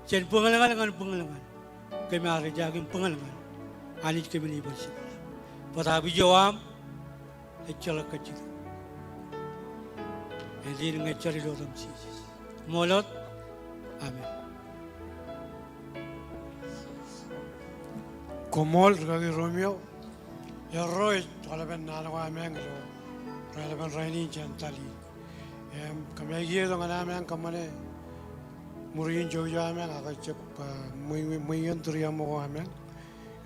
Jān bōñōl ñan, ñan bōñōl ñan. Kōm ar ejaak im bōñōl ñan. Anij kōm naaj bar jeṃḷọk. Bōtaab ijo aṃ ejjeḷọk kajjitōk. Ledik ñe jar ilo etan Jisōs. Ṃool wōt. Amen. Koṃṃool rikaki Romeo. Erro ej kwaḷọk naan ko ameañ ilo raelepen rainin jān tali. Im kōmij kiiō ñan ameañ kōṃṃane ṃuri in jouj eo ameañ ak ejjab, ah, ṃwe, ṃwe, ṃweien tūriaṃo ko ameañ.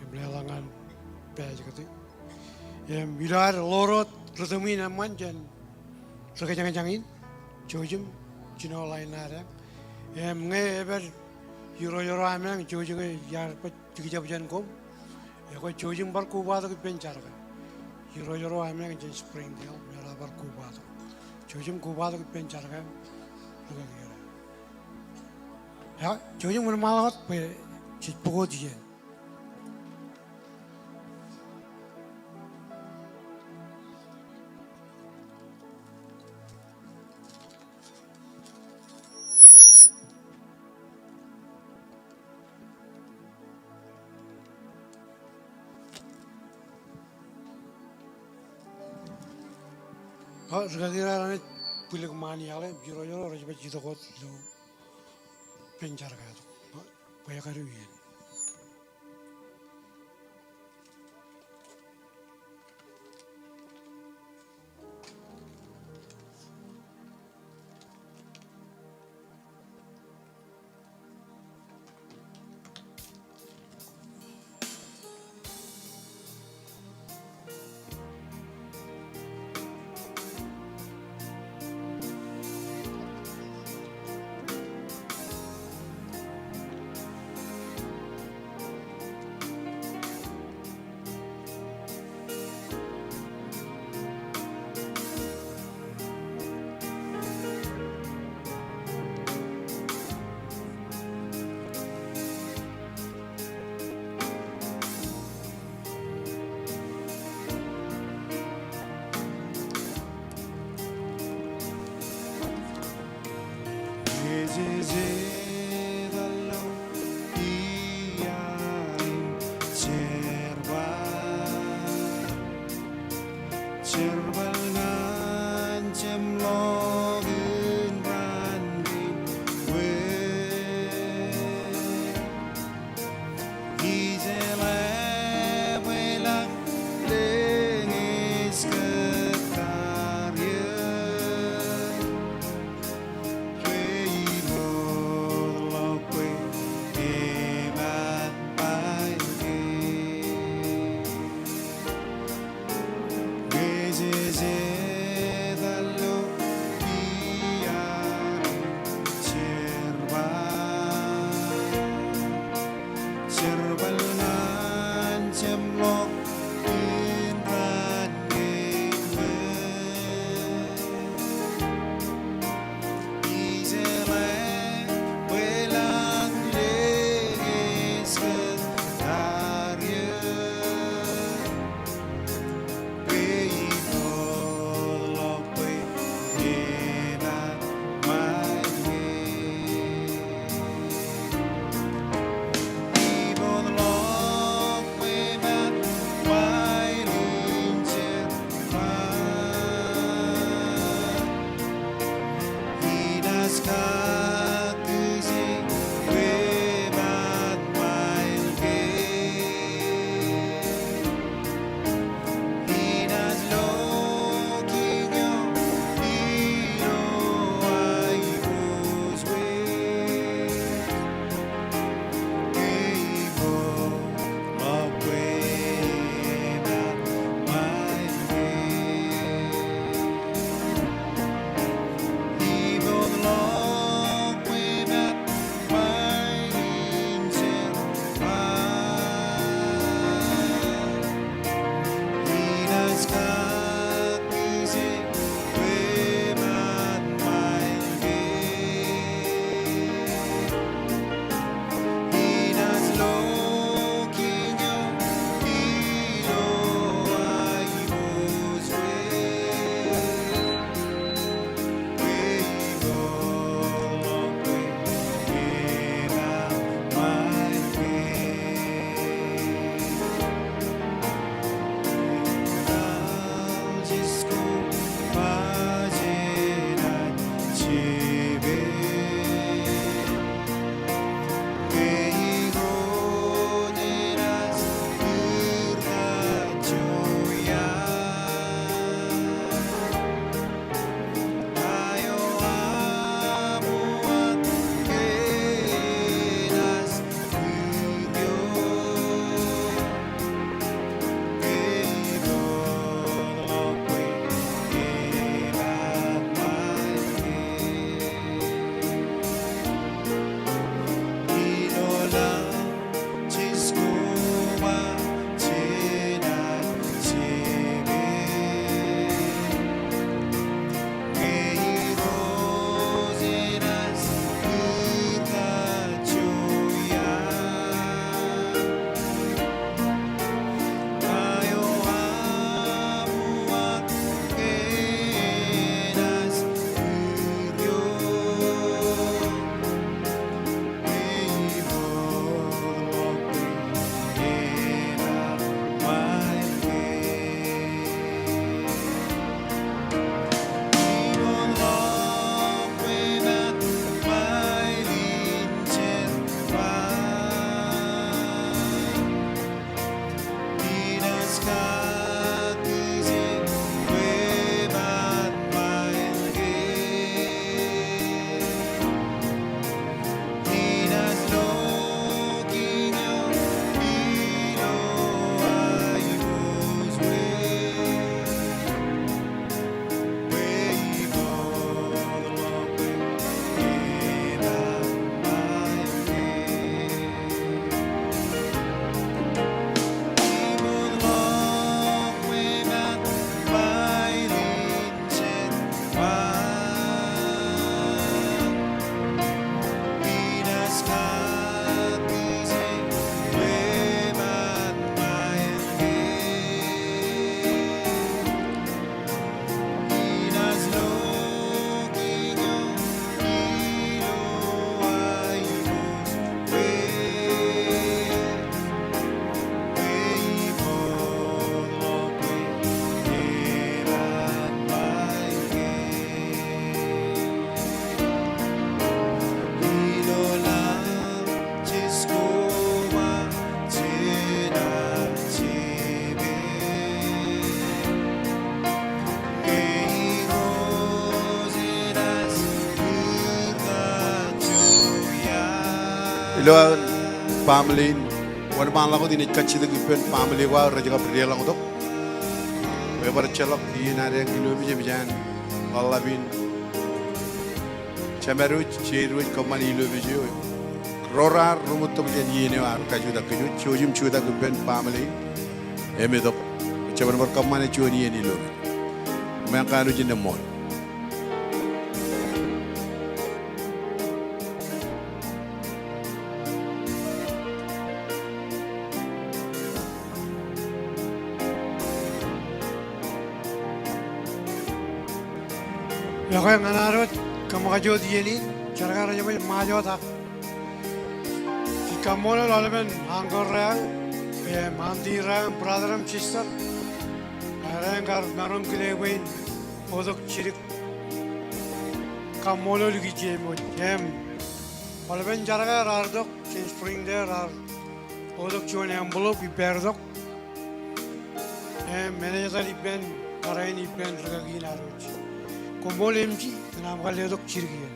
Im leḷọk ñan pād kate. Im ilo ad ḷoor wōt ritōm in eṃṃan jān rikōjañjañ in, jouj im jino ḷain ad eñ. Im ñe epād irooj ro ameañ, jouj ñe iar baj jikjab jān koṃ. Ekwe jouj im bar kobatok ippān jar ko. Irooj ro ameañ jān Springdale, im eḷap bar kobatok. Jouj im kobatok ippān jar ko. Rikaki ro. Ekwe jouj im wōnṃaanḷọk wōt bwe jej pukot iien. Eo, rikaki ro, raar bwilōk ṃaan iaḷ, im irooj ro rej baj itok wōt ilo ippān jar ko. Eo, bwe ekadu iien. Ilo aō baaṃle in, wōnṃaanḷọk wōt inaaj kajjitōk ippān baaṃle ko aō rej kab deḷọñtok. Bwe bar ejjeḷọk iien ad eañ ilomej, eṃōj an ḷaḷḷap in Jemedwōj, Jedwōj kōṃṃani ilomej eo. Ro raar roṃōd tok jān iien eo aō kajutak kōj wōj, jouj im jutak ippān baaṃle in. Im itok. Jemān bar kōṃṃane juon iien ilomej. Im eañ kanooj in eṃṃool. Ekwe ñan ad wōj kōṃṃakūt iien in, jar ke rej baj ṃaaj wōt ak ij kaṃṃoolol aolepen uncle ro aō, im auntie ro aō, brother im sister, ro aō kar maroñ kile bwe in otok jidik. Kaṃṃoolol ikijjien wōj. Im aolepen jar ke raar tok jān spring de, raar otok juon envelope ippāertok. Im enaaj etal ippān, barāinwōt ippān rikaki in ad wōj. Koṃṃool emjeḷā, inaaj kar letok jidik ie.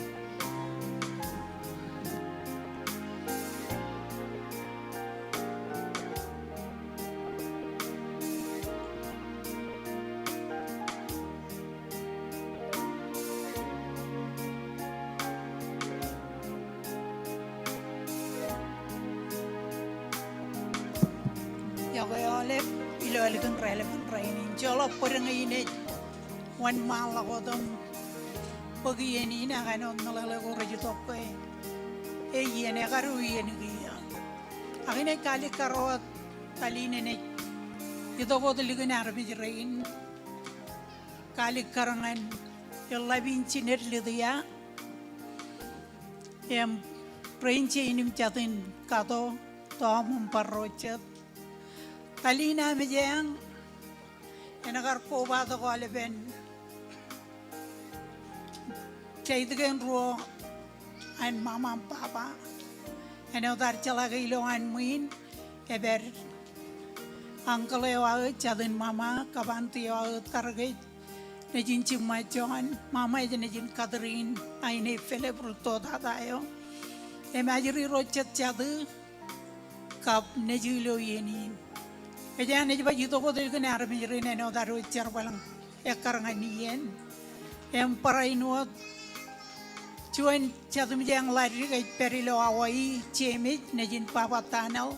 Iọkwe aolep ilo ālikin raelep in rainin. Joḷọk bōd ñe inaaj wōnṃaanḷọk wōt im bōk iien in ak āinwōt meḷeḷe ko rej itok bwe e iien, ekadu iien kiiō. Ak inaaj kaalikkar wōt etal in enaaj itok wōt likin armej rein. Kaalikkar ñan eḷap in jined Lydia im rein jein im jatin kato, Tom im bar ro jet. Etal in amej eañ, en kar kobatok aolepen jaitōk in ruo an mama im baba. Āinwōt ad jeḷā ke ilo an ṃwiin, ej pād uncle eo aō, jatin mama, kab auntie eo aō, Tarkej, nejin Jimma John, mama ej nejin Catherine, aine Philip, rūtto tata eo. Im ajri ro jet jatū, kab nejū ilo iien in. Ej eañ, ej baj itok wōt ilikin armej rein āinwōt ad wōj jerbal im ekkar ñan iien. Im barāinwōt juon jatimjek eañ ḷadik ej pād ilo Hawaii, Jemej, nejin Baba Tanel,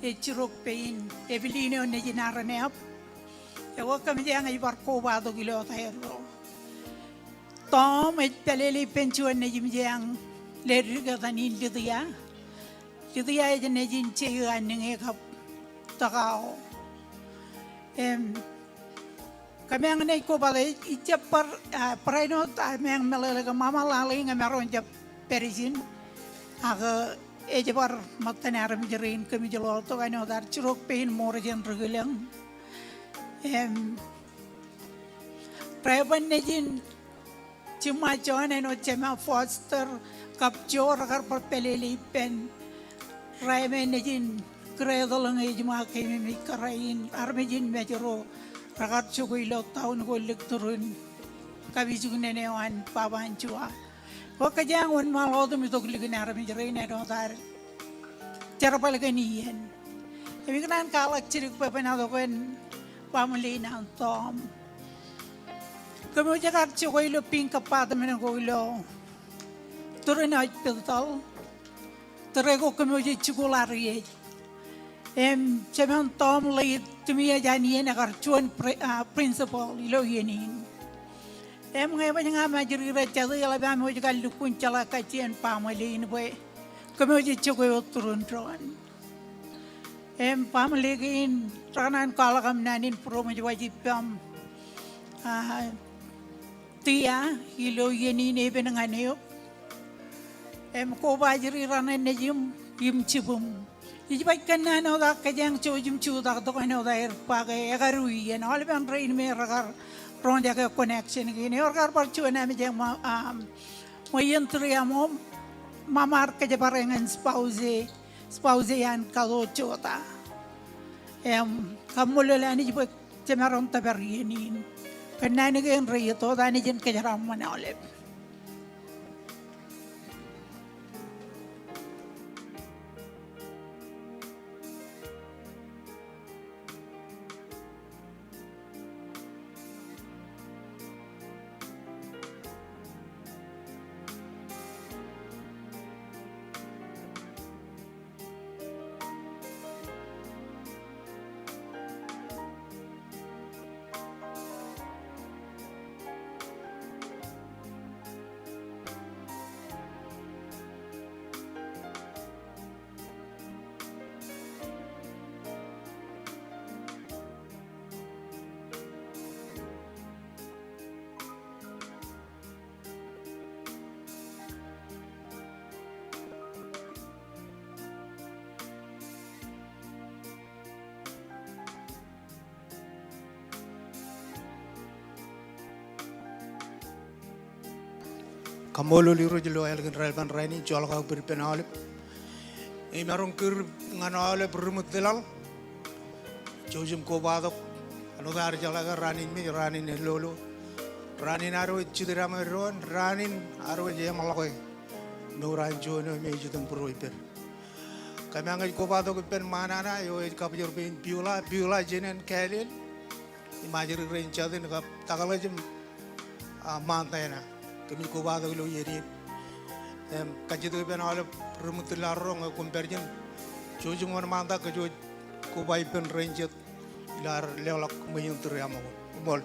ej jiroñ pein, epil in eo nejin Arenep. Ekwe kōmij eañ ej bar kobatok ilo etaer ro. Tom ej pālele ippān juon nejimjek eañ ledik etan in Lydia. Lydia ej nejin Jeiō Anniñe kab Takao. Im kōm eañ naaj kobatok, ij jab bar, ah, barāinwōt, ah, im eañ meḷeḷe ke mama Lale ñe maroñ jab pād ijin. Ak ej bar ṃōttan armej rein kōmij lo tok āinwōt ad jiroñ pein Morrison Rikilōñ. Im reban nejin Jimma John āinwōt Jema Foster kab Joe rekar bar pālele ippān raemen nejin Gretel ñe ejiṃwe keememej kōrā in, armej in Mājro rekar jokwe ilo town ko lik turin kapijuknen eo an Baba Anjua. Bwe kōjeañ wōnṃaanḷọk wōt im itok likin armej rein āinwōt ad jerbal kōn iien. Im ikōṇaan kwaḷọk jidik bwe bōnato kōn baaṃle in an Tom. Kōmwōj kar jokwe ilo pink compartment ko ilo turin hospital. Tōre ko kōmwōj jikuḷ ariej. Im jemān Tom ḷe ej tūmiej an iien, ekar juon pri-, ah, principal ilo iien in. Im ñe baj ña im ajri ro jatū, eḷap aṃ wōj kar lukkuun jeḷā kajjien baaṃle in bwe kōmwōj jokwe wōt turin doon. Im baaṃle kein rekōṇaan kwaḷọk aṃ naan in būroṃōj waj ippaṃ, ah, Tia, ilo iien in epen ñan eok. Im kobaaj ri raṇe nejūṃ im jibūṃ. Ij baj kōnnaan wōt ak kōjeañ jouj im jutak tok āinwōt aer ba ke ekadu iien, aolepen rein me rekar roñjake connection kein. Ewōr kar bar juon amej eo ṃ-, ah, ṃweien tūriaṃo, mama ar kōjparok ñan spouse, spouse eo an kato Jota. Im kaṃṃoolol Anij bwe jemaroñ tōpar iien in. Kōnnaan kein reiiet wōt, Anij en kōjeraaṃṃan aolep. Kaṃṃoolol Irooj ilo ālikin raelep in rainin, joḷọk aō bōd ippān aolep. Im maroñ kūr ñan aolep ri ṃōttilaḷ. Jouj im kobatok. Āinwōt ear jeḷā ke raan in mej, raan in elolo. Raan in ad wōj jitdaṃwe doon, raan in ad wōj eṃḷọke mour an juon eo im ej itok im būruō ippād. Kōm ej kobatok ippān ṃanana eo ej kabōjrak pein Beulah, Beulah, jān kāālōt. Im ajri rein jatin kab Douglas im, a, Montana. Kōmij kobatok ilo iien in. Im kajjitōk ippān aolep ri ṃōttilaḷ ro ñe koṃ pād ijin. Jouj im wōnṃaantak kōj wōj koba ippān rein jet ilo ad leḷọk ṃweien tūriaṃo ko. Koṃṃool.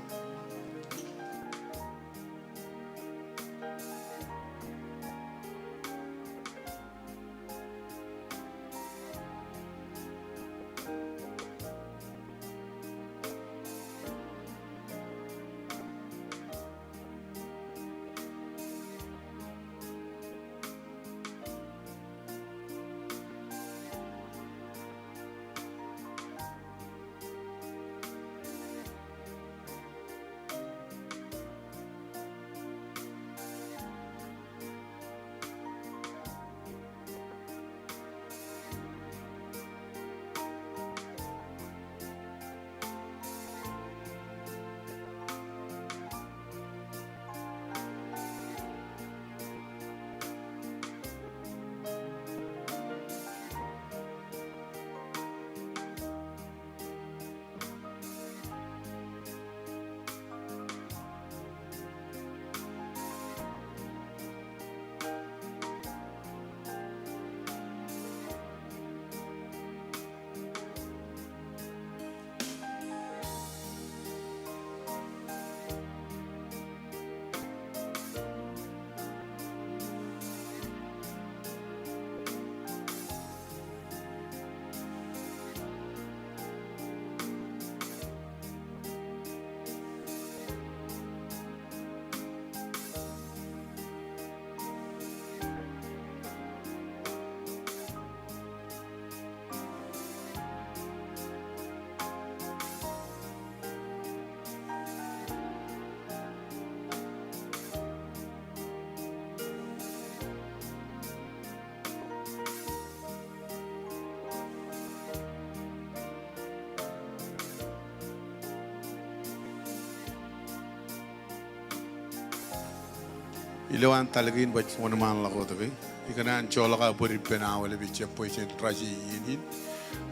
Ilo an taḷ kein baj wōnṃaanḷọk wōt ke ikōṇaan joḷọk aō bōd ippān aolep ejjab bwe jen raje iien in.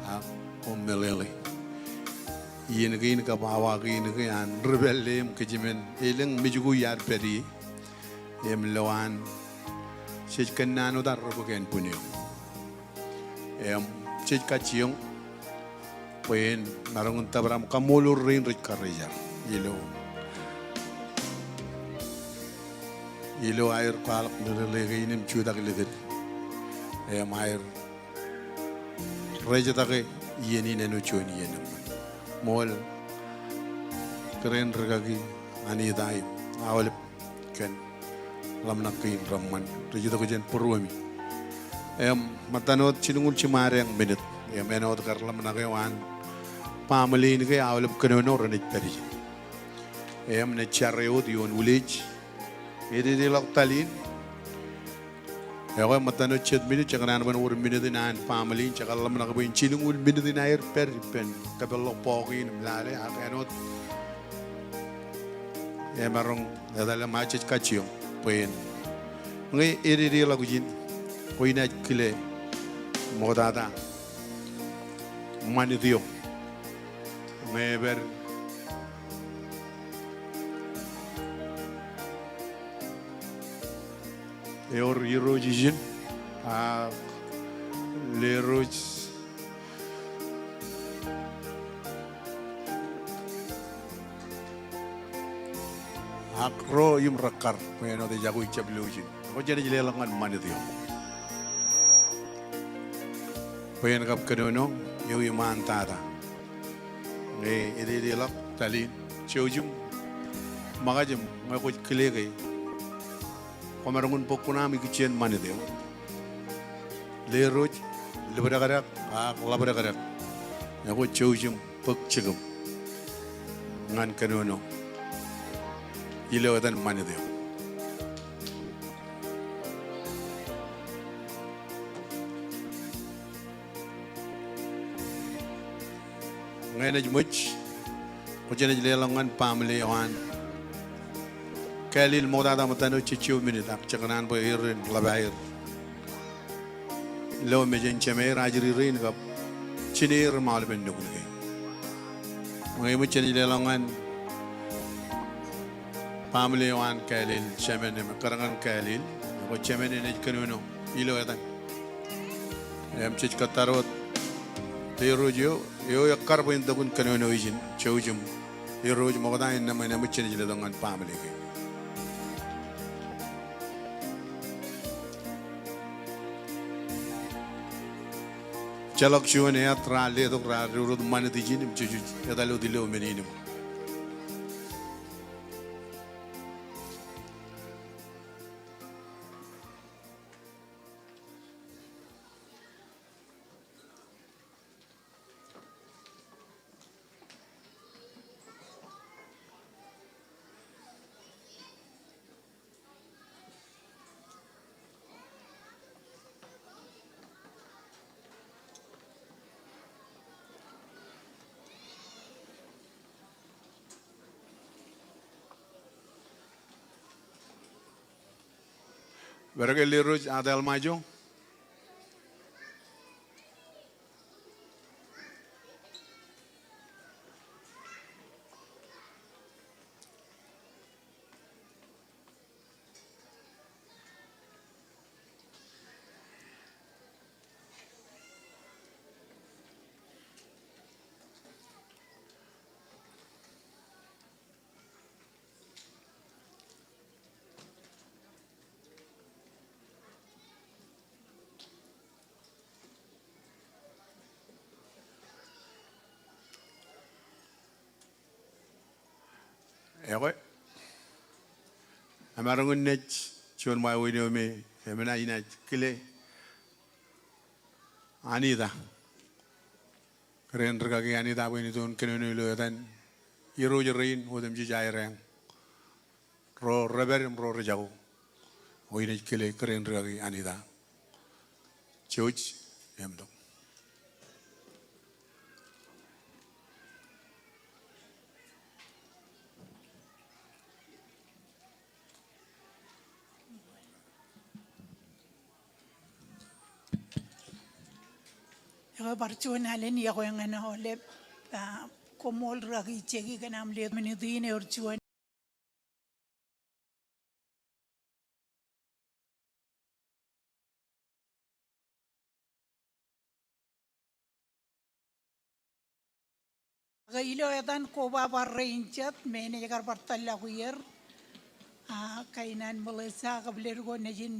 A, koṃ meḷeḷe. Iien kein kab awa kein ke an ri pālle im kōjmān elōñ mej ko iar pād ie. Im lo an jej kōnnaan wōt ad ri bōk ānbwin eo. Im jej kajjioñ bwe en maroñ in tōpar aṃ kaṃṃoolol rein rej karejar ilo, ilo aer kwaḷọk meḷeḷe kein im jutak ḷitid. Im aer rejetake iien in āinwōt juon iien eṃṃan. Ṃool kōrā in rikaki Anita im aolep kōn ḷōmṇak kein reṃṃan rej itok jān būruemi. Im ṃōttan wōt jilñuul jiṃadeañ minit im āinwōt kar ḷōmṇak eo an baaṃle in ke aolep kōnono renaaj pād ijin. Im naaj jar eō wōt ioon village. Ededeḷọk taḷ in. Ekwe ṃōttan wōt jet minit, jekōṇaan bwe en wōr minit in an baaṃle in, jekar ḷōmṇak bwe en jilñuul minit in aer pād ippān kōpeḷḷọk bọọk in im lale, ak āinwōt emaroñ etal im a jej kajjioñ bwe en. Ñe ededeḷọk ijin, kwōnaaj kile ṃoktata ṃanit eo ñe epād ewōr irooj ijin, ak lerooj, ak ro im rekkar, bwe āinwōt ejako ijjab lo ijin. Ak jenaaj leḷọk ñan ṃanit eo bwe en kab kōnono ewi ṃaantata. Ñe ededeḷọk taḷ in, jouj im ṃōkaj im ñe kwōj kile ke kwōmaroñ in bōk kuṇaṃ ikijjien ṃanit eo. Lerooj, lōbdekdek ak ḷapdekdek. Ekwe jouj im bōk jikūṃ ñan kōnono ilo etan ṃanit eo. Ñe enaaj ṃōj, kwō jenaaj leḷọk ñan baaṃle eo an Kalil ṃoktata ṃōttan eo jejjo minit ak jekōṇaan bwe erro en ḷap aer. Ilo mejān jemāer ajri rein kab jineer im aolepen nuknuk e. Ñe eṃōj jenaaj leḷọk ñan baaṃle eo an Kalil, jemān im ekkar ñan Kalil, ekwe jemān enaaj kōnono ilo etan. Im jej kōttar wōt Irooj eo, eo ekkar bwe en tok in kōnono ijin, jouj im Irooj ṃokta innām enaaj ṃōj jenaaj letok ñan baaṃle kein. Ejjeḷọk juon eat raar letok raar rurot ṃanit ijin im jej juj etal wōt ilo men in im Pād ke Irooj, a Thelma eo? Ekwe, emaroñ in naaj juon ṃae wāween eo me emān aō naaj kile Anita. Kōrā in rikaki Anita bwe en itok in kōnono ilo etan irooj rein otemjej aerāāñ. Ro rej pād im ro rej jako. Ekwe inaaj kile kōrā in rikaki Anita. Jouj im tok. Ekwe bar juon alen iọkwe ñan aolep, ah, koṃṃool rikaki Jeki kōn aṃ letok minit in ewōr juon. Ak ilo etan koba bar rein jet me enaaj kar bar tōllọk er, ah, kain an Melissa, kab ledik ko nejin